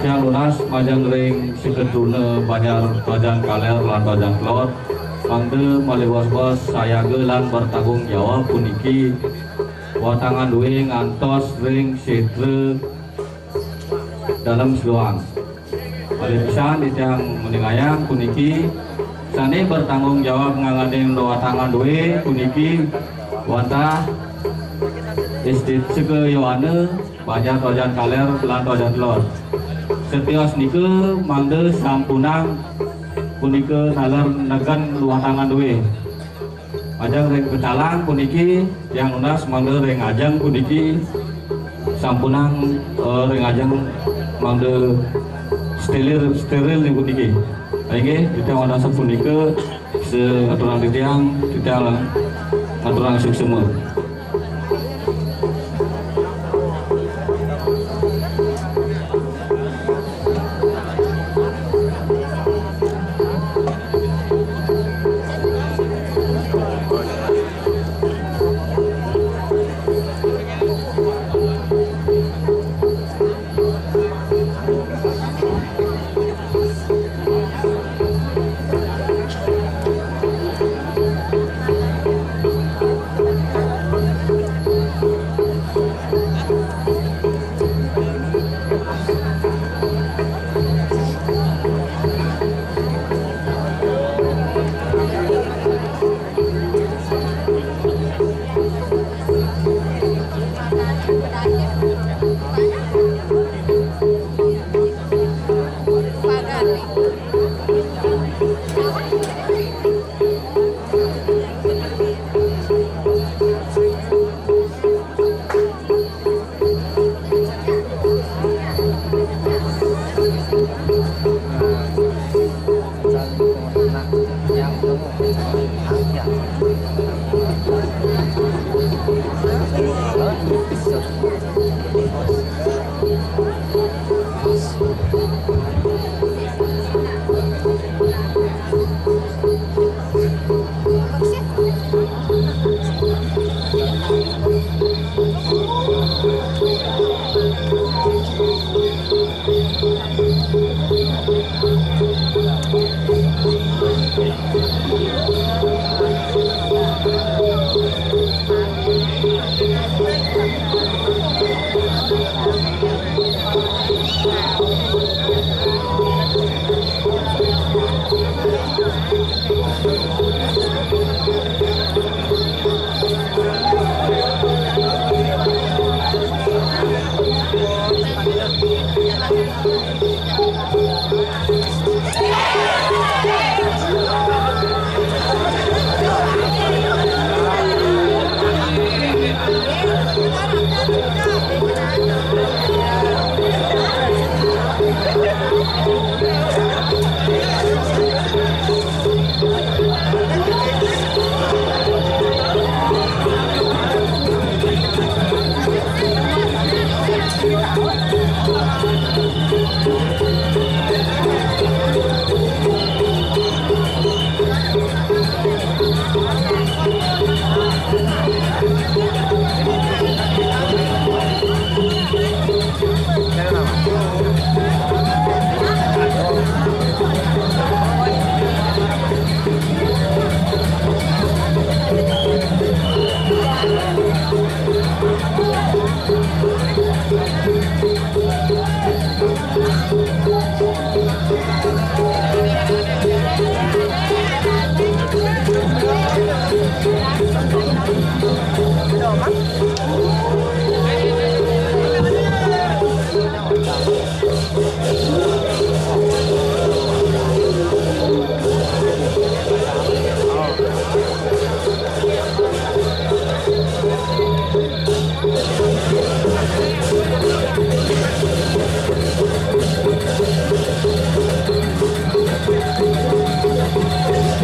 Yang lunas majeng ring seketruna Banjar Rajan Kaler lan Rajan Kelod, mangda malih bos-bos sayaga lan bertanggung jawab puniki watangan due ngantos ring setra Dalem Seluang. Malih pisan titiang nguningayang puniki sane bertanggung jawab ngangganin watangan due puniki wantah Estet Sega Yowana, Banjar Rajan Kaler lan Rajan Kelod. Setios nika mangda sampunang punika taler negen watangan due. Majeng ring pecalang puniki, tiang nunas mangda ring ajeng puniki sampunang, eh, ring ajeng mangda steril, steril ning puniki. Inggih, titiang wantah sapunika sa-, aturang titiang, titiang ngaturang suksema.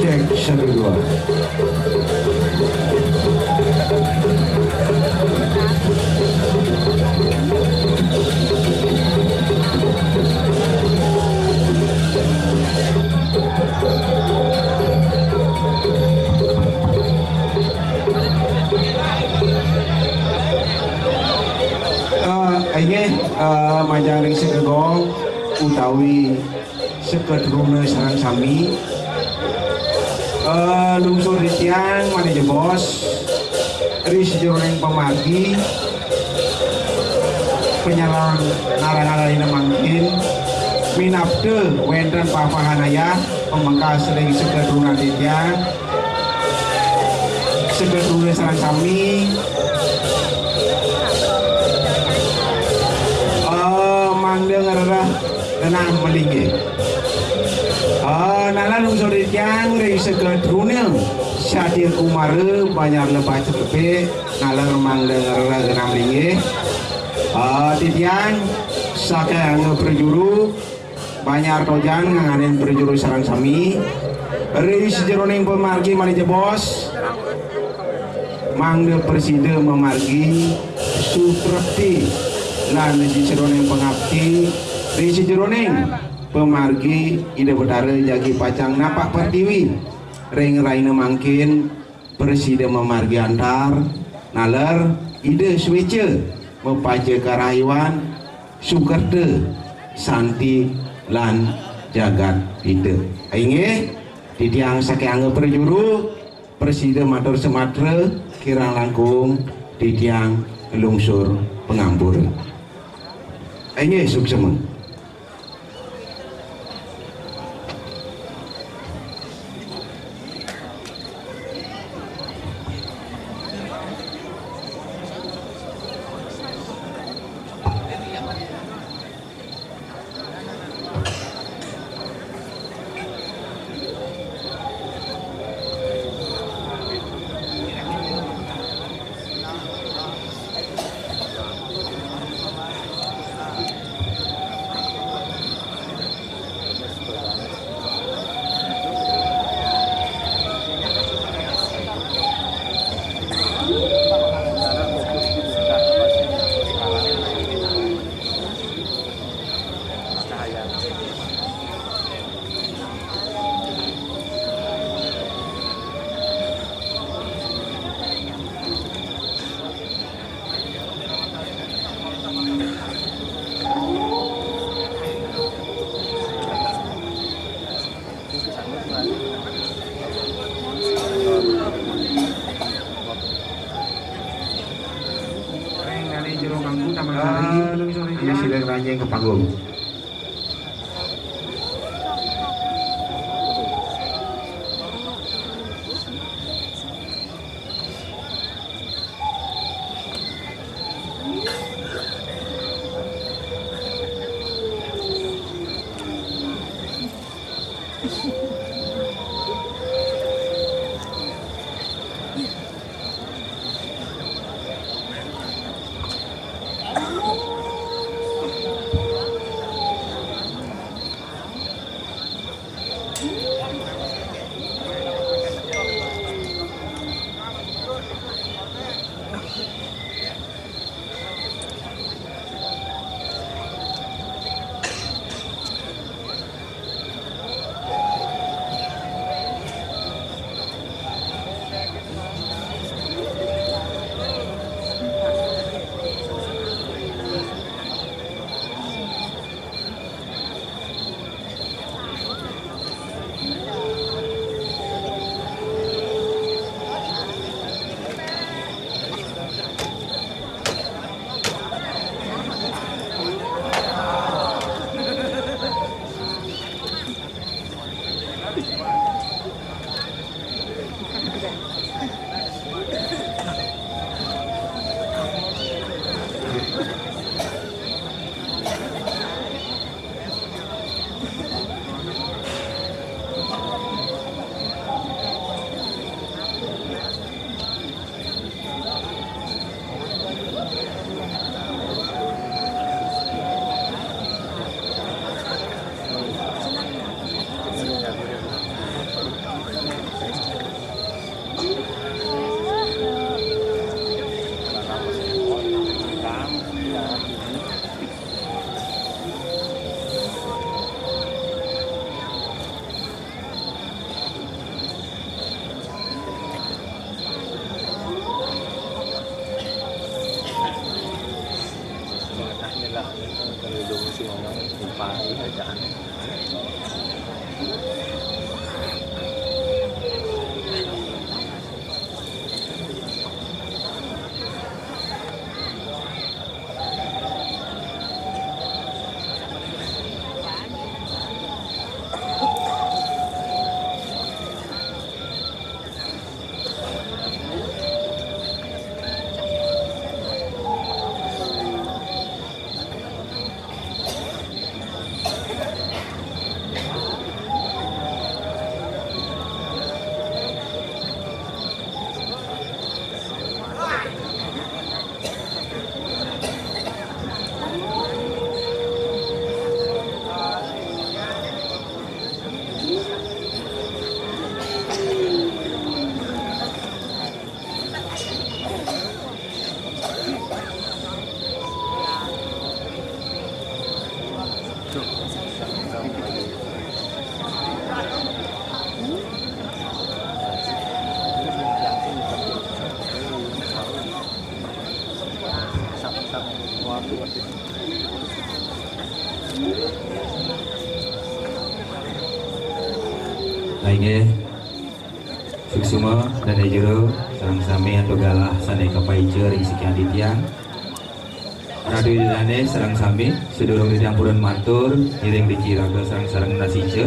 Cek, satu, dua. Ah, inggih, ah, majeng ring Sega Gong. utawi sekedruna sareng sami, eh, lungsur titiang malih jebos ri sajeroning pamargi panyalon narang alayna mangkin, minabda wenten papahanayah pamekas ring sekedruna titiang, sekedruna sareng sami, eh, mangda ngrereh genah malinggih. Eh, nalar lungsur titiang ring sekedruna Sadir Kumara Banjar Lebah Cepepik, nalar mangda ngrereh genah malinggih. Eh, titiang saking angga prajuru Banjar Tojan nganganin prajuru sareng sami. Ri sajeroning pamargi malih jebos, mangda prasida mamargi sutrepti lan ri sajeroning pangapti, ri sajeroning pamargi Ida Betara jagi pacang napak pertiwi ring rahina mangkin, prasida mamargi antar, nalar Ida sueca mapaca karahayuan, sukerta, santi, lan jagat pita. Inggih, titiang saking angga prajuru, prasida matur samatra, kirang langkung titiang nglungsur pangampura. Inggih, suksema. Ring kali jero mangku Taman Sari. Halo, sore, Anda ya. Silakan ranjing ke panggung. Baik, eh. Suksma dané jero, sareng sami antuk galah sané kapaica ring sikian titiang. Ratu Ida dané sareng sami, sadurung titiang purun matur, ngiring ring iraga sareng-sareng nasica,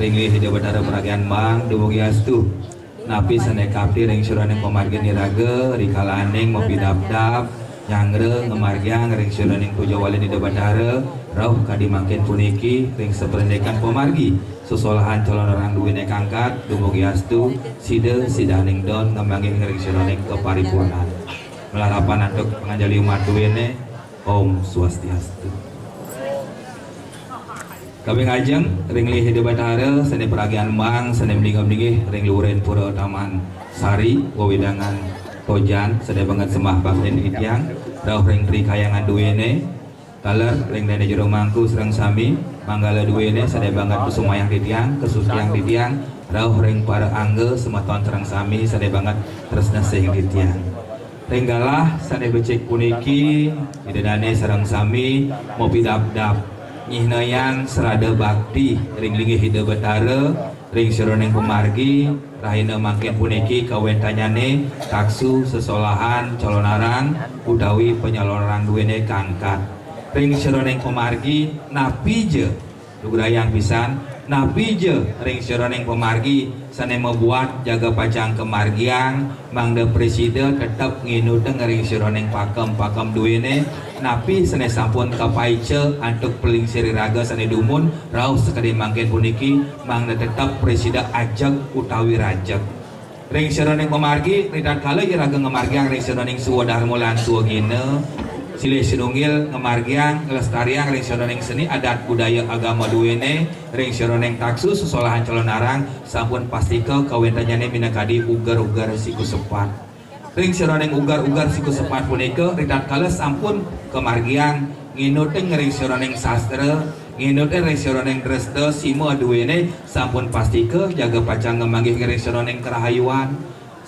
ring linggih Ida Batara Paragyan Mang, dumugi astu. Napi sané kaapti ring sajeroning pamargin iraga, rikalaning mapidabdab, nyanggra ngamargiang ring sajeroning puja wali Ida Batara, rauh kadi mangkin puniki ring saparindikan pamargi, sesolahan calonarang duéné kaangkat, dumugi astu, sida sidaning don ngamargiang ring sajeroning kaparipurnan. Malarapan antuk panganjali umat duéné, Om Swastiastu. Kaping ajeng, ring linggih Ida Batara, sané paragyan Mang, sané malingga-linggih, ring luhuring pura Taman Sari, wewidangan Tojan, sané banget sembah baktin titiang, rauh ring Tri Kahyangan duéné, taler ring dané jero mangku sareng sami, manggala duéné, sané banget kasumayang titiang, kasustiang titiang, rauh ring para angga semeton sareng sami, sané banget tresna sihin titiang. Ring galah sané becik puniki, Ida dané sareng sami mapidabdab nyihnayang srada bakti ring linggih Ida Batara, ring sajeroning pamargi, rahina mangkin puniki kawéntenannyané taksu sesolahan calonarang utawi panyalonarang duéné kaangkat. Ring sajeroning pamargi, napi ja lugrayang pisan, napi ja ring sajeroning pamargi sané mabuat jaga pacang kamargiang, mangda prasida tetep nginutang ring sajeroning pakem-pakem duéné, napi sané sampun kapaica antuk plingsir iraga sané dumun, rauh sakadi mangkin puniki, mangda tetep prasida ajeg utawi rajeg. Ring sajeroning pamargi, ritatkala iraga ngamargiang ring sajeroning swadarma lan swagina, silih sinunggil ngamargiang, nglestariang ring sajeroning seni adat budaya agama duéné, ring sajeroning taksu sesolahan calonarang, sampun pastika kawéntenannyané minakadi uger-uger siku sepat. Ring sajeroning uger-uger siku sepat punika, ritatkala sampun kamargiang, nginutin ring sajeroning sastra, nginutin ring sajeroning dresta sima duéné, sampun pastika jaga pacang ngamanggih ring sajeroning karahayuan.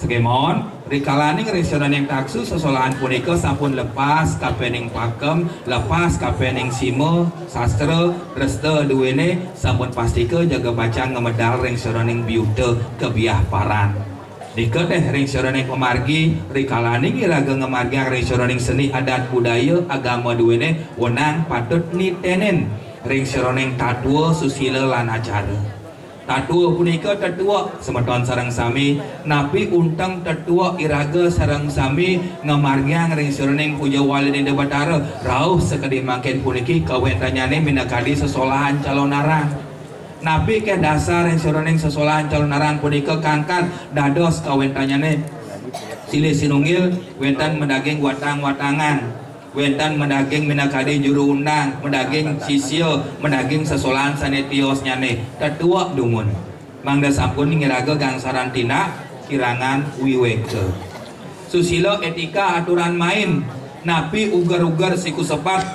Sakémaon, rikalaning ring sajeroning taksu sesolahan punika sampun lepas kapéning pakem, lepas kapéning sima, sastra, dresta duéné, sampun pastika jaga pacang ngamedal ring sajeroning biuta kabiahparan. Nika téh ring sajeroning pamargi, rikalaning iraga ngamargiang ring sajeroning seni adat budaya agama duéné, wenang patut niténin ring sajeroning tatwa, susila lan acara. Tatwa punika tetua, semeton sareng sami, napi unteng tetua iraga sareng sami ngamargiang ring sajeroning puja wali Ida Batara, rauh sakadi mangkin puniki kawéntenannyané minakadi sesolahan calonarang. Napi ké dasar ring sajeroning sesolahan calonarang punika kaangkat dados kawéntenannyané? Silih sinunggil, wénten madaging watang-watangan, wénten madaging minakadi juru undang, madaging sisia, madaging sesolahan sané tiosnyané, tetua dumun. Mangda sampun iraga gangsaran tindak, kirangan wiwéka. Susila, étika, aturan main, napi uger-uger siku sepat,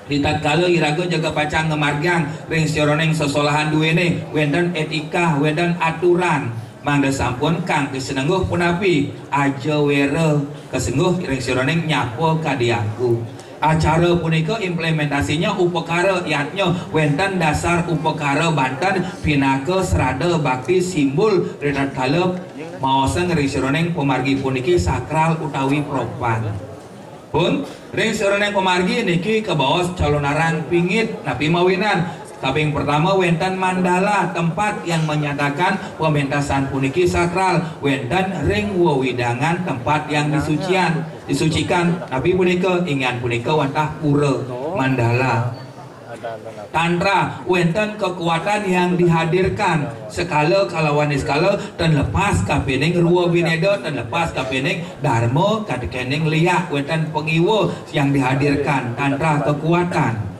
ritatkala iraga jaga pacang ngamargiang ring sajeroning sesolahan duéné, wénten étika, wénten aturan. Mangda sampun kang kasinengguh punapi, aja wéra kasengguh ring sajeroning nyapa kadi aku. Acara punika implementasinya upakara yadnya, wénten dasar upakara banten pinaka srada bakti simbol ritatkala maosang ring sajeroning pamargi puniki sakral utawi propan. Pun, ring sajeroning pamargi niki kabaos calonarang pingit, napi mawinan? Kaping pertama, wénten mandala, tempat yang menyatakan pementasan puniki sakral, wénten ring wewidangan tempat yang disucian, disucikan. Napi punika? Inggih punika wantah pura mandala. Tantra, wénten kekuatan yang dihadirkan, sekala kalawan niskala, tan lepas kapining rwa bineda, tan lepas kapining darma, katekening liak, wénten pangiwa yang dihadirkan, tantra kekuatan.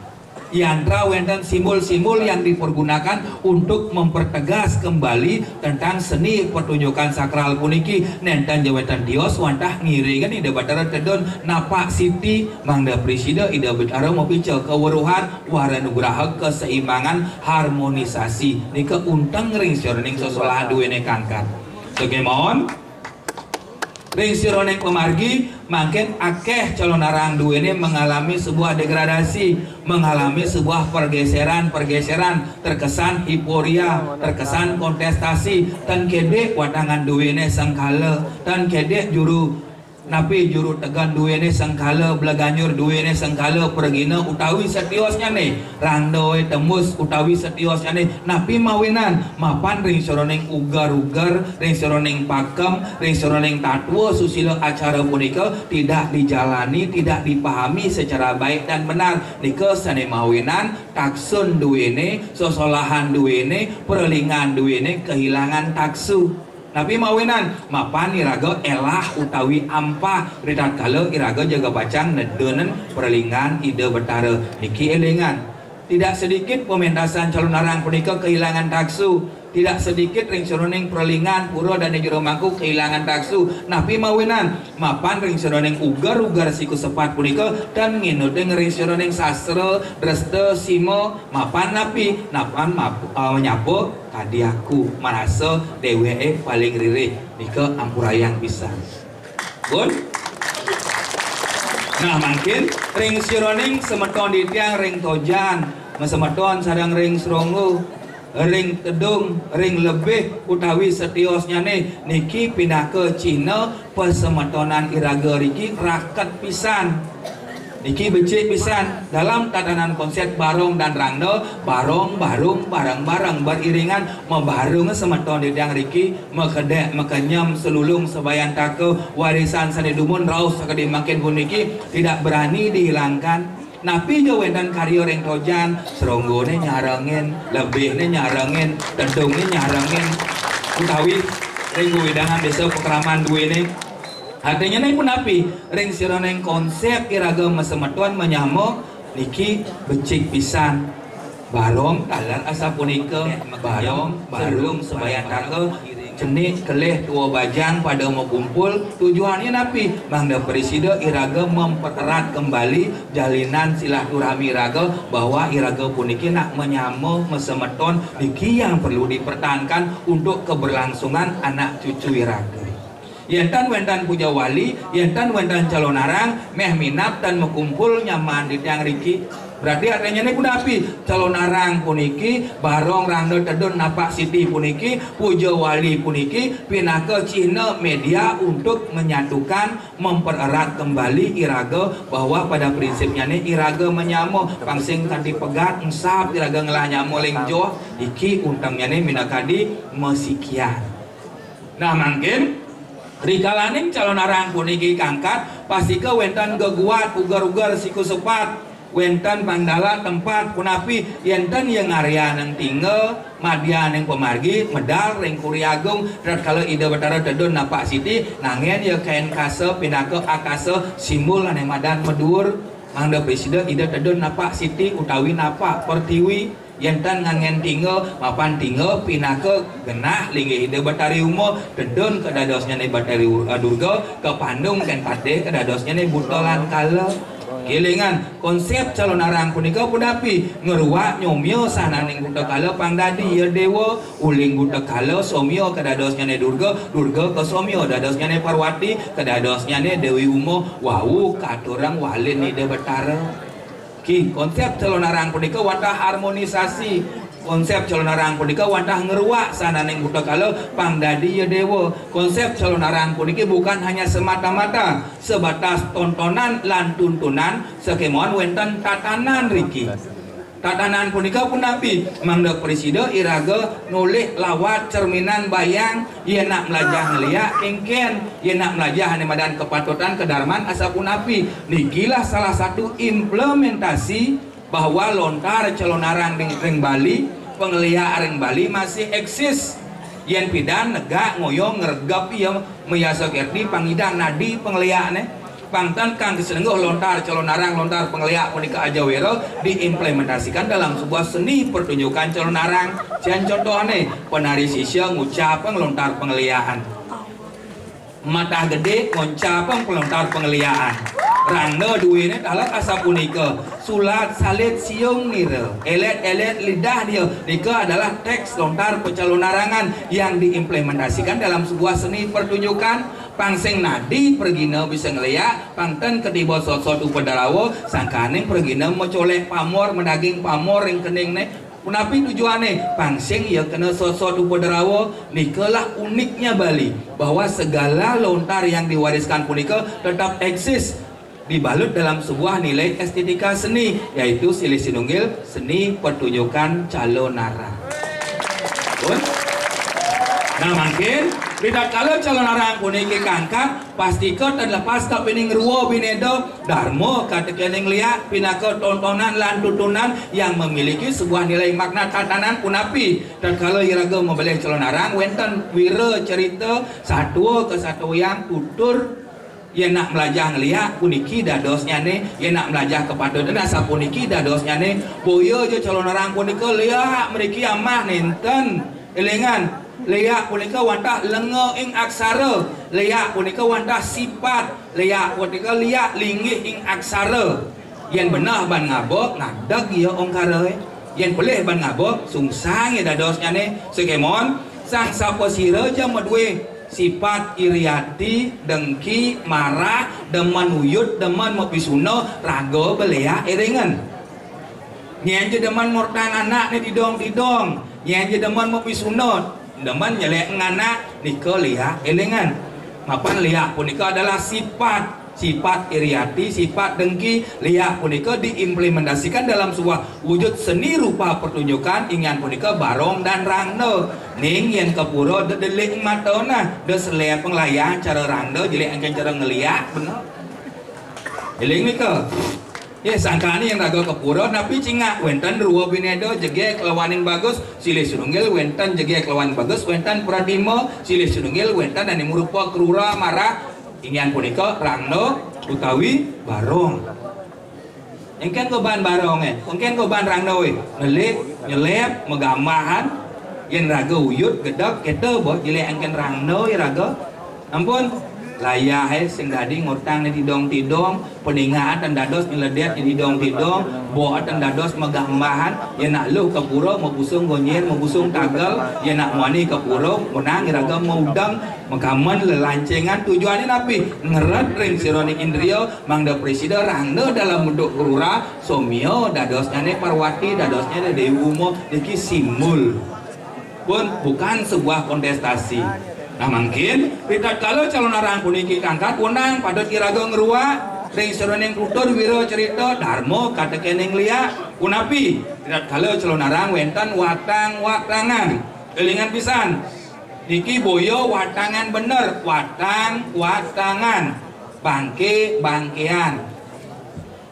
Yantra, wénten simbol-simbol yang dipergunakan untuk mempertegas kembali tentang seni pertunjukan sakral puniki. Nénten ja wénten tios wantah ngiringang Ida Batara tedun napak siti, mangda prasida Ida Batara mapica kaweruhan, waranugraha, keseimbangan, harmonisasi. Nika unteng ring sajeroning sesolahan duéné kangkat. Kémaon, ring sajeroning pamargi, mangkin akéh calonarang duéné mengalami sebuah degradasi, mengalami sebuah pergeseran-pergeseran, terkesan hiporia, terkesan kontestasi, tan kédik watangan duéné sengkala, tan kédik juru, napi, juru tegen duéné sengkala, bleganjur duéné sengkala, pragina utawi setiosnyané, rangda tembus utawi setiosnyané, napi mawinan? Mapan ring sajeroning uger-uger, ring sajeroning pakem, ring sajeroning tatwa susila acara punika tidak dijalani, tidak dipahami secara baik dan benar. Nika sané mawinan taksun duéné, sesolahan duéné, pralingan duéné kehilangan taksu. Napi mawinan? Mapan iraga élah utawi ampah ritatkala iraga jaga pacang nedunin pralingan Ida Batara. Niki élingang. Tidak sedikit pementasan calonarang punika kehilangan taksu. Tidak sedikit ring sajeroning pralingan pura dané jero mangku kehilangan taksu. Napi mawinan? Mapan ring sajeroning uger-uger siku sepat punika tan nginutin ring sajeroning sastra, dresta, sima, mapan napi? Napan map-, eh, nyapa kadi aku, marasa déwéké paling ririh. Nika ampurayang pisan. Pun. Nah, mangkin ring sajeroning semeton titiang ring Tojan, masemeton sareng ring Sronggo, ring Tedung, ring Lebih utawi setiosnyané, niki pinaka cihna pasemetonan iraga riki raket pisan. Niki becik pisan. Dalam tatanan konsep Barong dan Rangda, barong, barung, bareng-bareng, beriringan, mabarung semeton titiang riki, makedék, makenyem, salulung, sabayantaka, warisan sané dumun rauh sakadi mangkin puniki tidak berani dihilangkan. Napi ja wénten karya ring Tojan, Sronggoné nyarengin, Lebihné nyarengin, Tedungné nyarengin, utawi ring wewidangan désa pakraman duéné. Artinyané punapi? Ring sajeroning konsep iraga masemeton manyama niki becik pisan. Barong taler asapunika, barong, barung, sabayantaka, cenik, kelih, tua bajang pada makumpul. Tujuannya napi? Mangda prasida iraga mempererat kembali jalinan silaturahmi iraga, bahwa iraga puniki nak manyama masemeton, niki yang perlu dipertahankan untuk keberlangsungan anak cucu iraga. Yén tan wénten puja wali, yén tan wénten calonarang, méh minab tan makumpul nyaman titiang riki. Berarti artinyané punapi? Calonarang puniki, Barong, Rangda, Tedun, Napak Siti puniki, puja wali puniki, pinaka cihna media untuk menyatukan, mempererat kembali iraga bahwa pada prinsipnyané iraga manyama, pang sing kanti pegat, engsap iraga ngelah nyama ling joh, iki untengnyané minakadi masikian. Nah, mangkin rikalaning calonarang puniki kangkat, pastika wénten geguat, uger-uger, siku sepat, wénten mandala tempat, punapi yén ten ya ngaryanang tingga, madyaning pamargi, medal ring Kuri Agung, tatkala Ida Batara Tedun Napak Siti, nganggén ya kain kasa pinaka akasa, simbol ané madan maduur, mangda prasida Ida Tedun Napak Siti utawi Napak Pertiwi. Yén tan nganggén tingga, mapan tingga pinaka genah linggih Ida Batari Uma, tedun kadadosnyané Batari U-, eh, Durga, kapandung kén patih kadadosnyané buta lan kala. Élingang, konsép calonarang punika punapi? Ngruak nyomia sahananing buta kala pang dadi ia déwa, uling buta kala somia kadadosnyané Durga, Durga kasomia dadosnyané Parwati, kadadosnyané Déwi Uma, wau katurang walin Ida Betara. Ki, konsép calonarang punika wantah harmonisasi. Konsép calonarang punika wantah ngruak sahananing buta kala pang dadi ia déwa. Konsép calonarang puniki bukan hanya semata-mata sebatas tontonan lan tuntunan, sakémaon wénten tatanan riki. Tatanan punika punapi? Mangda prasida iraga nolih lawat cerminan bayang, yén nak mlajah ngléak kéngkén, yén nak mlajah ané madan kapatutan kadarman asapunapi. Nikilah salah satu implementasi bahwa lontar calonarang ring, ring Bali, pangléak ring Bali masih eksis. Yén pidan negak ngoyong ngregep ia mayasa kerti pangidang nadi pangléakné. Pang ten kang kasinengguh lontar calonarang, lontar pangléak punika ajawéra diimplementasikan dalam sebuah seni pertunjukan calonarang. Sian contohné, penari sisya ngucapang lontar pangléakan. Matah gedé ngoncapang lontar pangléakan. Rangda duéné taler asapunika, sulat salit siung nira, élét-élét lidah dia. Nika adalah teks lontar pacalonarangan yang diimplementasikan dalam sebuah seni pertunjukan. Pang sing nadi pragina bisa ngléak, pang ten katiba sotsot upadrawa, sangkaning pragina macolék pamor, madaging pamor ring keningné. Punapi tujuané? Pang sing ia kena sotsot upadrawa. Nikalah uniknya Bali, bahwa segala lontar yang diwariskan punika tetap eksis, dibalut dalam sebuah nilai estetika seni, yaitu silih sinunggil seni pertunjukan calonarang. Pun? Nah, mangkin, ritatkala calonarang puniki kangkat, pastika tan lepas kapining rua bineda, darma katekening liak, pinaka tontonan lan tuntunan yang memiliki sebuah nilai makna tatanan punapi. Tatkala iraga mabelih calonarang, wénten wira cerita, satua kasatuayang, tutur, yén nak mlajah ngléak, puniki dadosnyané, yén nak mlajah kapatutan, asapuniki dadosnyané. Boya ja calonarang punika léak mriki amah nénten. Élingang, léak punika wantah lenga ing aksara, léak punika wantah sipat, léak punika léak linggih ing aksara. Yén beneh ban ngaba, ngadeg ia ongkaraé. Yén pelih ban ngaba, sungsang ia dadosnyané. Sakémaon, sang sapasira ja madué sipat iri ati, dengki, marah, demen uyut, demen mapisuna, raga ba léak élingang. Nyén ja demen ngortang anakné tidong-tidong, nyén ja demen mapisuna, demen nyelék anak, nika léak élingang. Mapan léak punika adalah sipat, sipat iri ati, sipat dengki. Léak punika diimplementasikan dalam sebuah wujud seni rupa pertunjukan, inggih punika barong dan rangda. Ning yén ka pura, da delik mata nah, da selép panglayah cara rangda, jelék éngkén cara ngléak, beneh. Éling nika. Yé, sangkaning raga ka pura, napi cingak, wénten rua bineda, jegég lawaning bagus, silih sinunggil, wénten jegég lawan bagus, wénten pratima, silih sinunggil, wénten ané marupa krura, marah, inggih punika rangda utawi barong. Éngkén goban barongé, éngkén goban rangdaé, nyelék, nyelép, magambahan, yén raga uyut, gedeg, kéto ba, jelék éngkén rangda, ya raga. Ampun, layahé sing dadi ngortang né tidong-tidong, paninggaan tan dados nyeledét né tidong-tidong, boa tan dados magambahan, yén nak luh ka pura mabusung gonyér, mabusung tagel, yén nak muani ka pura, menang iraga maudeng, makamen lelancengan, tujuané napi? Ngeret ring sajeroning indria, mangda prasida rangda dalam bentuk krura, somia dadosnyané Parwati, dadosnyané Déwi Uma, niki simbol. Pun bukan sebuah kontestasi. Nah, mangkin, ritatkala calonarang puniki kangkat wenang, patut iraga ngruak ring sajeroning tutur wira cerita, darma katekening liak. Punapi? Ritatkala calonarang wénten watang-watangan. Élingang pisan. Niki boya watangan bener, watang-watangan. Bangké-bangkéan.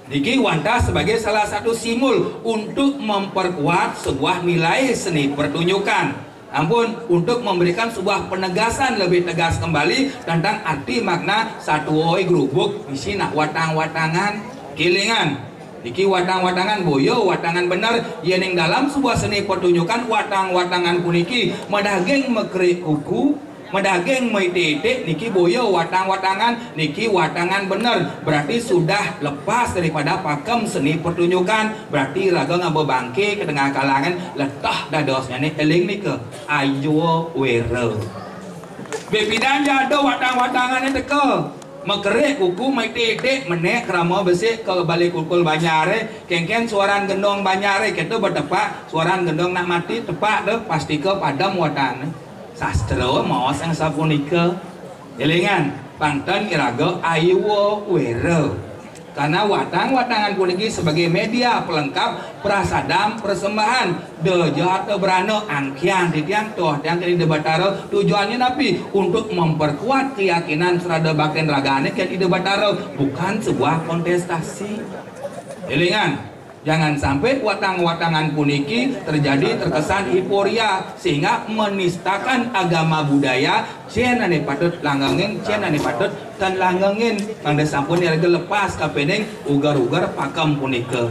Niki wantah sebagai salah satu simbol untuk memperkuat sebuah nilai seni pertunjukan. Ampun, untuk memberikan sebuah penegasan lebih tegas kembali tentang arti makna satua grubug, misi nak watang-watangan, kélingan. Niki watang-watangan boya, watangan bener, yéning dalam sebuah seni pertunjukan, watang-watangan puniki madaging makerik kuku, Madaging maitik-itik niki boya watang-watangan, niki watangan bener. Berarti sudah lepas daripada pakem seni pertunjukan. Berarti raga ngaba bangke ka tengah kalangan, leteh dadosnyané, eling nika, ayuwa wéra. Bepidan ja ada watang-watangané teka. Makerik kuku, maitik-itik, menék krama besik ka balé kulkul banjaré, kénkén suaran gendong banjaré, kéto betepak, suaran gendong nak mati, tepak deh, pastika padem watané. Sastra maos sapunika. Élingang, pang ten iraga ayuwa wéra. Karena watang-watangan puniki sebagai media pelengkap prasadam persembahan. Da ja harta brana, angkihan titiang, toh tiang kén Ida Batara. Tujuannya napi? Untuk memperkuat keyakinan sarada baktin ragané kén Ida Batara, bukan sebuah kontestasi. Élingang, jangan sampai watang-watangan puniki terjadi terkesan euforia sehingga menistakan agama budaya, cén ané patut langgengin, cén ané patut tan langgengin, mangda sampun iraga lepas kapining uger-uger pakem punika.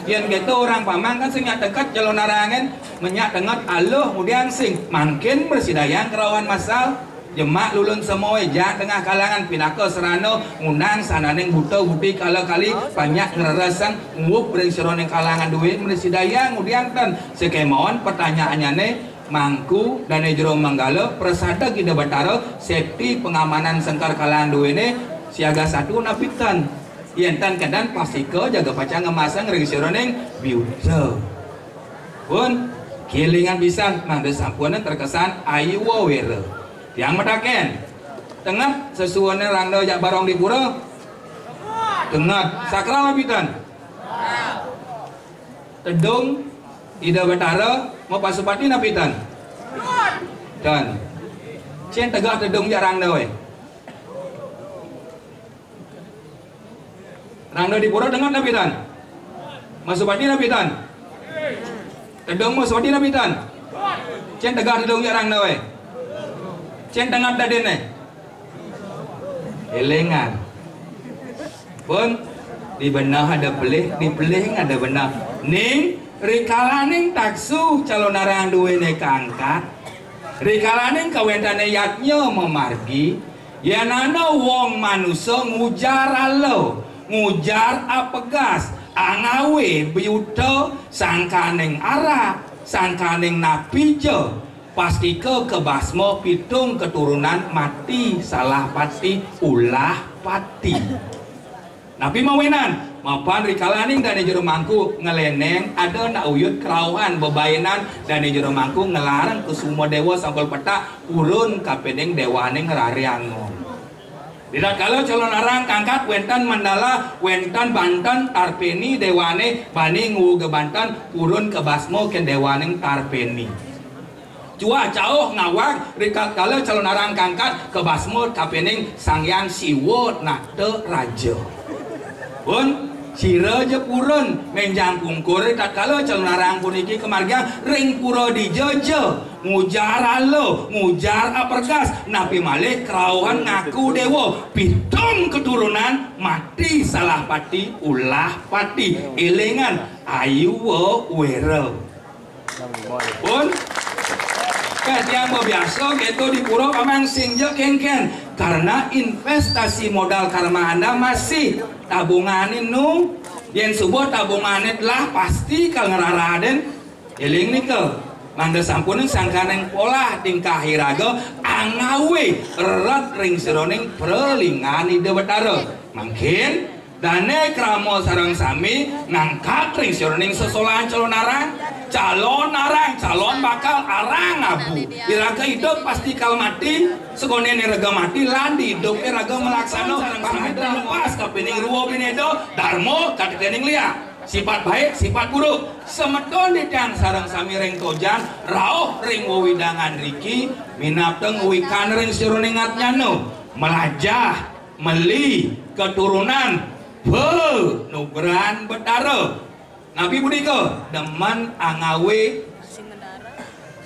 Yén kéto orang pamang kan sing nyak tengket calonarangin, menyak tenget aluh ngudiang sing, mangkin mrasidayang karauhan massal. Jemak lulun semoé, jak tengah kalangan pinaka sarana ngundang sahananing buta-buti kala-kali panjak ngreresang nguup ring sajeroning kalangan duwé, mrasidayang ngudiang tan. Sakémaon pertanyaannyané, Mangku, Dané Jero Manggala, prasadeg Ida Batara, safety pengamanan sengker kalangan duwéné, siaga satu napi tan? Yén tan kénten, pastika jaga pacang ngemasang ring sajeroning biuta. Pun, kélingang pisan, mangda sampun terkesan ayuwa wéra. Tiang mataken, tenget sesuunan rangda jak barong di pura? Tenget. Sakral napi tan? Tedung Ida Batara mapasupati napi tan? Tan. Cén tegeh tedung jak rangda, wé. Rangda di pura tenget napi tan? Masupati napi tan? Tedung masupati napi tan? Cén tegeh tedung jak rangda, wé. Cén tenget dadiné. Élingang. Pun, di beneh ada pelih, di pelih ada beneh. Ning, rikalaning taksu calonarang duwéné kaangkat, rikalaning kawéntené yadnya mamargi, yén ana wong manusa ngujar ala, ngujar apegas, angawé biuta, sangkaning arak, sangkaning napi ja, pastika kabasma pitung keturunan mati salah pati, ulah pati. Napi mawinan? Mapan rikalaning Dané Jero Mangku nglenéng, ada nak uyut karauhan bebaénan, Dané Jero Mangku nglarang Kusuma Déwa Sanggul Petak purun kapining déwaning Rariangun. Ritatkala calonarang kaangkat wénten mandala, wénten banten, tarpéni déwané bani nguuga banten, purun kabasma kén déwaning tarpéni. Cuah cauh ngawag ritatkala calonarang kaangkat kabasma kapining Sang Hyang Siwa Nata Raja. Pun, sira ja purun ménjang pungkur ritatkala calonarang puniki kamargiang ring pura dija ja, ngujar ala, ngujar apergas, napi malih karauhan ngaku déwa, pitung keturunan mati salah pati, ulah pati. Élingang, ayuwa wéra. Pun, kan tiang mabiasa kéto di pura, pamang sing ja kénkén. Karena investasi modal karma anda masih tabungané nu. Yén suba tabungané telah, pasti kal ngraradin. Éling nika, mangda sampun sangkaning polah tingkah iraga angawé rered ring sajeroning pralingahan Ida Batara. Mangkin, dané krama sareng sami ngangkat ring sajeroning sesolahan calonarang, calonarang, calon bakal arang abu. Iraga idup pasti kal mati, sakoné iraga mati, lan di idupé iraga malaksana sareng sami lepas kapining rwa bhinéda, darma katetening liak. Sifat baik, sifat buruk. Semeton titiang sareng sami ring Tojan, rauh ring wewidangan riki, minab teng wikan ring sajeroning atnyana, melajah, meli, keturunan, panugrahan Betara. Napi punika? Demen angawé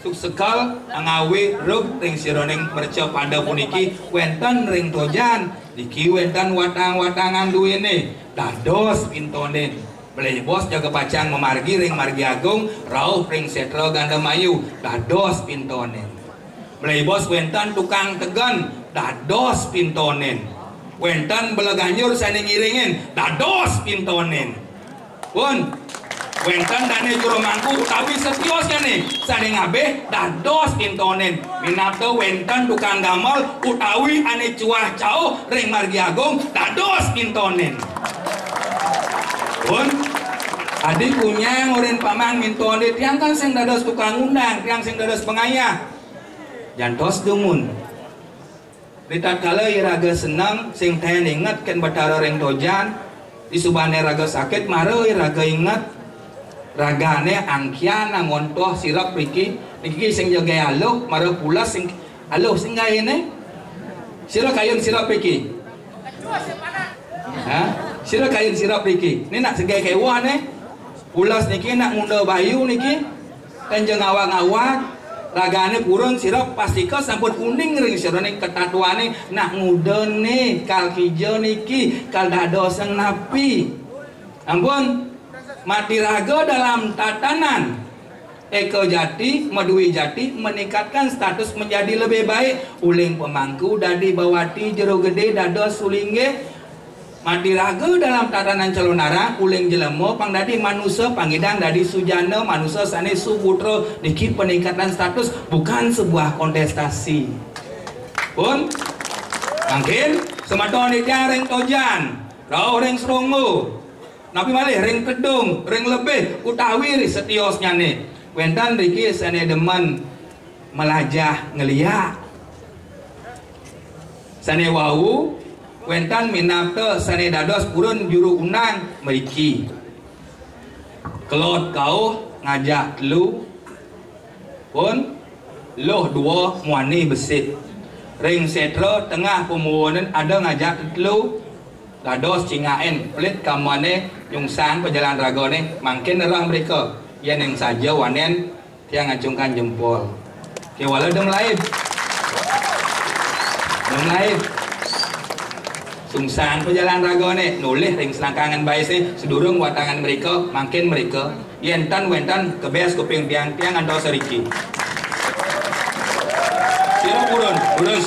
suksekal, angawé rug ring sajeroning mercapada puniki, wénten ring Tojan, niki wénten watang-watangan duéné, dados pintonin. Malih bos jaga pacang mamargi ring margi agung, rauh ring sétra Gandamayu, dados pintonin. Mlebos wénten tukang tegen, dados pintonin. Wénten bela ganjur sané ngiringin, dados pintonin. Pun, wénten dané juru mangku utawi setiosnyané sané ngabih, dados pintonin. Minab wénten tukang gamel utawi ané cuah-cauh ring margi agung, dados pintonin. Pun, adi kunyang urin pamang mintonin, tiang kan sing dados tukang undang, tiang sing dados pangayah. Jantos dumun. Ritatkala iraga seneng, sing taén inget kén Betara ring tojan, disubané raga sakit, mara iraga inget, ragané angkihan angontoh sirep riki, niki sing jagaé aluh, mara pules sing aluh sing gaéné. Sira kayun sirep riki? Hah? Sira kayun sirep riki? Né nak segai kéweh né. Pules niki nak ngunda bayu niki. Kan ja ngawag-ngawag. Ragané purun sirep, pastika sampun uning ring sira ning katatuané nak nguda né kal kija niki, kal dados napi. Ampun, mati raga dalam tatanan Eka Jati, Madwi Jati, meningkatkan status menjadi lebih baik. Uling pemangku dadi bawati, jero gedé dados sulinggih. Mati raga dalam tatanan Calonarang, uling jelema pang dadi manusa, pang nyidang dadi sujana, manusa sané suputra. Niki peningkatan status, bukan sebuah kontestasi. Pun, mangkin semeton titiang ring tojan, rauh ring serongga, napi malih ring tedung, ring lebih, utawi ring setiosnyané. Wénten riki sané demen malajah ngeliak. Sané wau, wénten minab sané dados purun juru undang mriki. Kelod kauh ngajak telu, pun, luh dua muani besit. Ring sétra tengah pamuwunan ada ngajak telu, dados cingakin pelit kamané nyungsang pajalan ragané, mangkin nerah mrika. Yén ring saja wanén, tiang ngacungkan jempol. Kéwala dem laib. Dem laib. Sungsang pajalan ragané, nolih ring selangkangan baisé, sedurung watangan mrika, mangkin mrika. Yén tan wénten kebes kuping tiang, tiang ngantos riki. Sira purun, purus.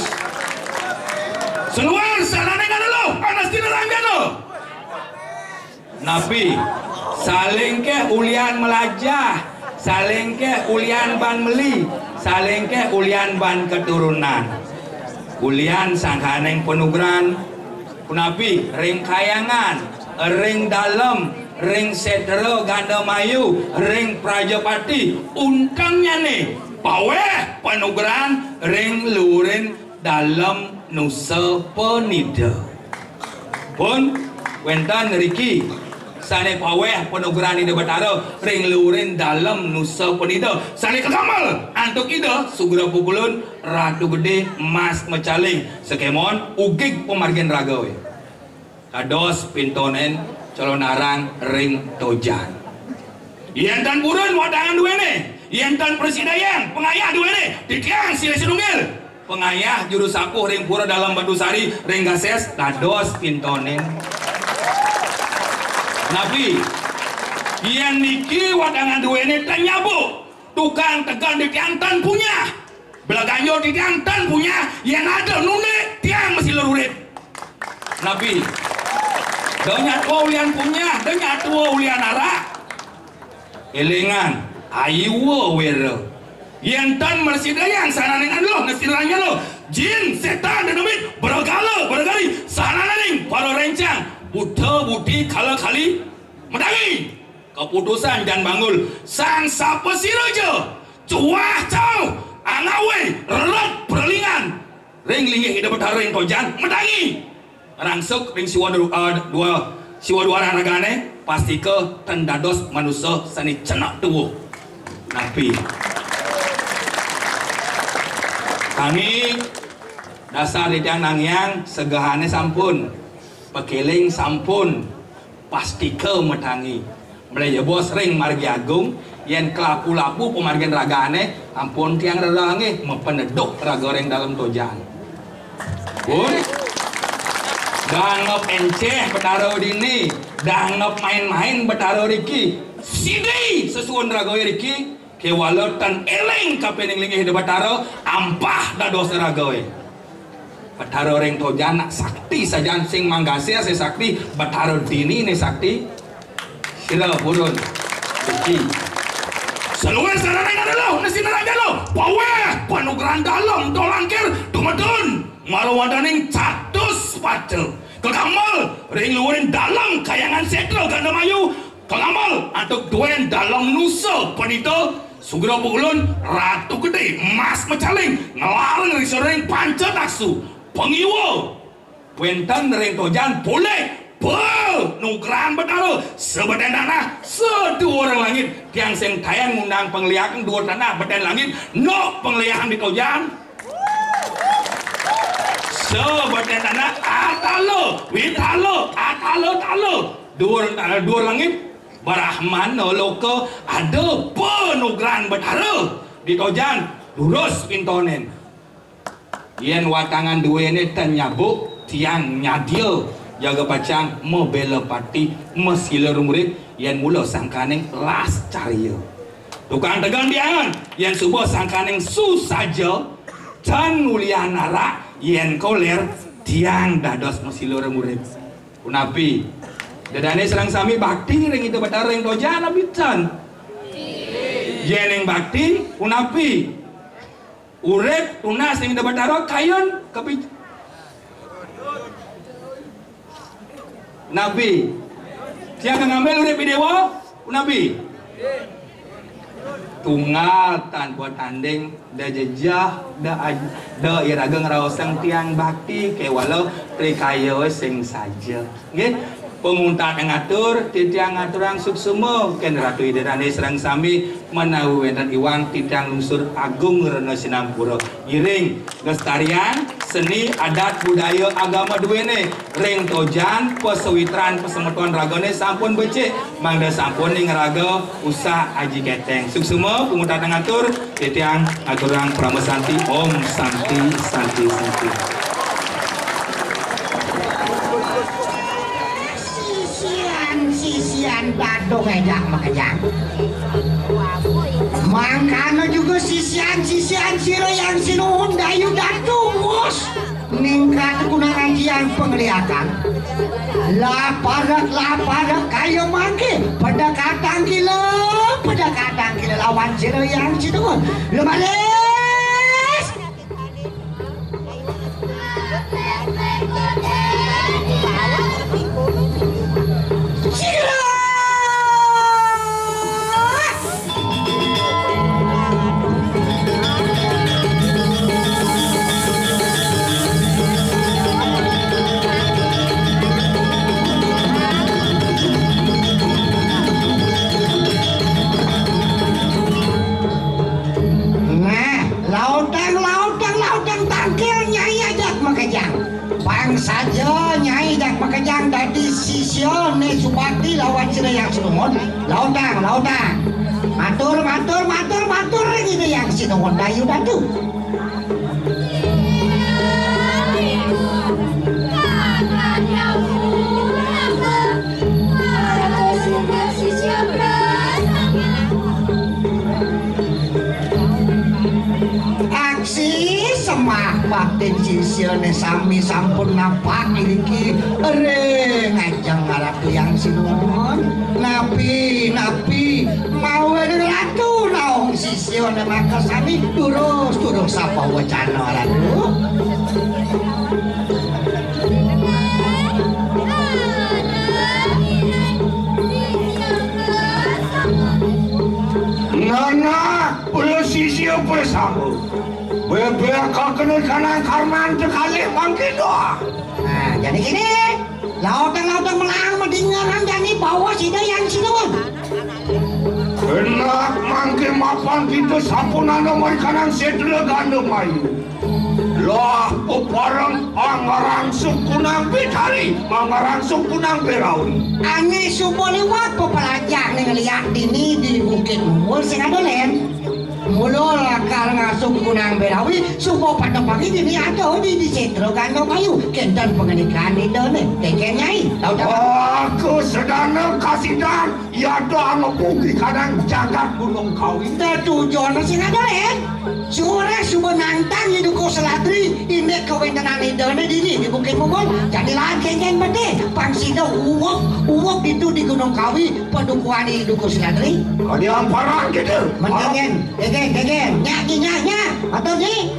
Saluar, sananing anu luh, panas dina ranjana. Napi? Saling kéh ulian malajah, saling kéh ulian ban meli, saling kéh ulian ban keturunan. Ulian sangkaning panugrahan, punapi ring kahyangan, ring dalem, ring sétra gandamayu, ring prajapati, untengnyané pawéh panugrahan ring luhuring Dalem Nusa Penida. Pun wénten riki sané pawéh panugrahan Ida Batara ring luhuring Dalem Nusa Penida sané kagamel antuk Ida Sugra Pukulun, Ratu Gedé, Mas Mecaling, sakémaon ugig pamargin ragané. Dados pintonin Calonarang ring Tojan. Yén tan purun watangan duéné, yén tan prasidayan pangayah duéné, titiang silih sinunggil pangayah juru sapuh ring Pura Dalem Batusari ring Gases, dados pintonin. Napi? Yén niki watangan duéné tan nyabuk, tukang tegen titiang tan punyah. Belaganjo titiang tan punyah, yén ada nundé, tiang masih lururit. Napi? Da nyatua ulian punyah, da nyatua ulian arak. Élingang, ayuwa wéra. Yén tan mrasidayang sananing anuh, nasiranjana, jin, sétan, dedemit, bragala, bragari, sananing para rencang, buta, buti, kala, kali, madangi. Kaputusan Jan Banggul, sang sapasiraja, cuah cauh, angawé, relet, prelingan, ring linggih Ida Betara ring Tojan, madangi. Rangsuk ring siwa du-, eh, dua, siwa duaran ragané, pastika tan dados manusa sané cenek tuwuh. Napi? Tangi, dasar titiang nangiang, segehané sampun, pakéling sampun, pastika matangi. Malih jebos ring margi agung, yén kalapu-lapu pamargin ragané, ampun tiang rereh nggih, mapaneduh raga ring Dalem Tojan. Pun, da anggap encéh Betara dini, da anggap main-main Betara riki. Sida sesuun ragané riki, Kéwala tan éling kapining linggih Ida Batara, ampah dados ragané. Batara ring Tojan nak sakti sajan, sing manggasé sing sakti, Batara dini né sakti. Sira purun. Suci. Saluir saraning adalah, nasi naraga lo. Paweh, panugrahan dalem, tolangkir, tumedun. Marawandaning catus paca. Kekambal, ring luhuring dalem, kayangan sétra Gandamayu. Kekambal, antuk duen dalem nusa panita. Sugra pukulun, Ratu Gedé, Mas Mecaling, ngelarang ring sering panca taksu. Pangiwa. Wénten ring Tojan polih, panugrahan Batara, sebeten tanah, seduur langit, tiang sing taén ngundang pangliakan duur tanah, beten langit, nok pangliakan di Tojan. Sebeten tanah, atala, witala, atala, tala, duur tanah, duur langit, Brahmana loka, ada panugrahan Batara di Tojan, durus pintonin. Yén watangan duéné tan nyabuk, tiang nyadia jaga pacang mabéla pati, masila rumurip, yén mula sangkaning las carya. Tukang tegen tiangan, yén suba sangkaning susaja, tan ngulian narak, yén kolér, tiang dados masila rumurip. Punapi? Ida dané sareng sami bakti ring Ida Batara ring Tojan, napi tan? Yén ing bakti, punapi? Urip tunas ring Ida Batara, kayun kapi-, napi? Tiang ngambil urip i déwa, napi? Tunggal tanpa tanding, da jejeh, da aj-, da iraga ngraosang tiang bakti, kéwala trikaya sing saja. Nggih, panguntat ngatur, titiang ngaturang suksma, kén Ratu Ida Dané sareng sami, menawi wénten iwang titiang lungsur agung rena sinampura. Ngiring lestarian seni adat budaya agama duéné ring Tojan, pasawitran pasemeton ragané sampun becik, mangda sampun ning raga usah aji kéténg. Suksma, panguntat ngatur, Titiang aturang parama santi, Om Santi, Santi, Santi. Sisian, sisian, badung éjak makejang. Mangkana juga sisian, sisian sira yang sinuhun dayu datu, bos. Ningkat kunang ajian pangliakan. Lah parak, lah parak kaya mangke. Pedekatan gila, pedekatan gila lawan sira yang sinuhun. Lumalis. Sira. Nah, lautang, lautang, lautang, tangkil Nyai ajak makejang. Pang saja Nyai jak makejang dadi sisya né subakti lawan sira yang sinuhun. Lautang, lautang. Matur, matur, matur, matur ring Ida yang sinuhun dayu datu. Aksi semah baktin sisyané sami sampun napak ngriki ring ajeng Ratu Yang Sinuhun. Napi, napi, mawinan Ratu naung sisyané maka sami durus, durus sapa wacana Ratu. Nana, pula sisya pula sama. Bebek kakene kanang karman tekali mangkin doa. Nah, jadi gini, lautang-lautang melang medingaran jani bawa sida yang sinuhun. Benak mangke mapan kita sampun ana mari kanang sedra ganda mayu. Lah pepareng angarangsuk kunang betari, mangarangsuk kunang berawi. Ane suba liwat pepelajah ning liak dini di Bukit Mungul sing ada len. Mula laka Arep ngasuh Gunung Berawi, suba patepangi dini ada di, di Setra Gandamayu. Kenten pangandikan Idane. Kengken Nyai. Tau tak? Aku sedana kasidan, yada angepugi kadang jagat Gunung Kawi. Tetujon sing ada, Len. Sore suba nantang Iduko Selatri, indik kawentenan Idane dini di Bukit Mumun. Jadi lahan kengken bete, pang sida uwek, uwek ditu di Gunung Kawi, padukuhan Iduko Selatri. Kadi amparan kita. Mendingan, kengken, kengken. Nyak, nyak, nyak. Atur, Nyi.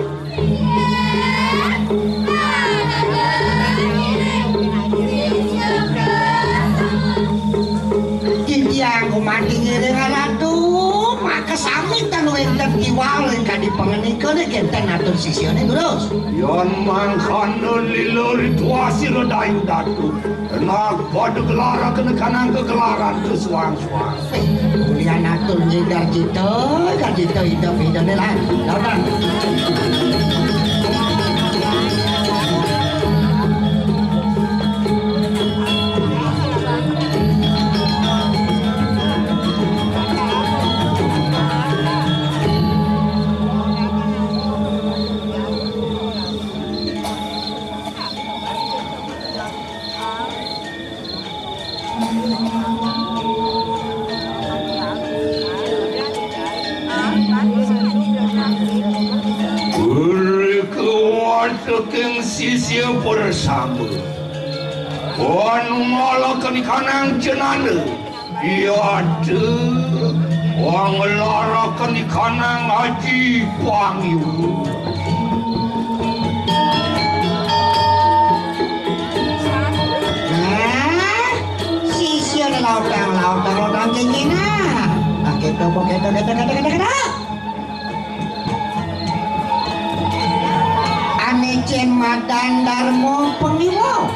Titiang gumanti ngiring Ratu, maka sami tan wénten kiwau ing kadi pangenikane kenten atur sisiane, Guru. Yan mangkana lila ritual sira Dayu Datu, tenag pada gelar kena kanang kegelaran kesuang-suang. Ulian atur nyi Garjita, Garjita idep-idepne lan. Lawan. Uri kuwat ing sisia bersama. Wan malakanikanang jenana. Iya ada. Wang larakan ikanang aji pangiwu. Nah, sisia lautang, lautang, lautang kengkena. Nah, kita, kita, kita, kita, kita, kita. Ane cen madan Darma Pangiwa.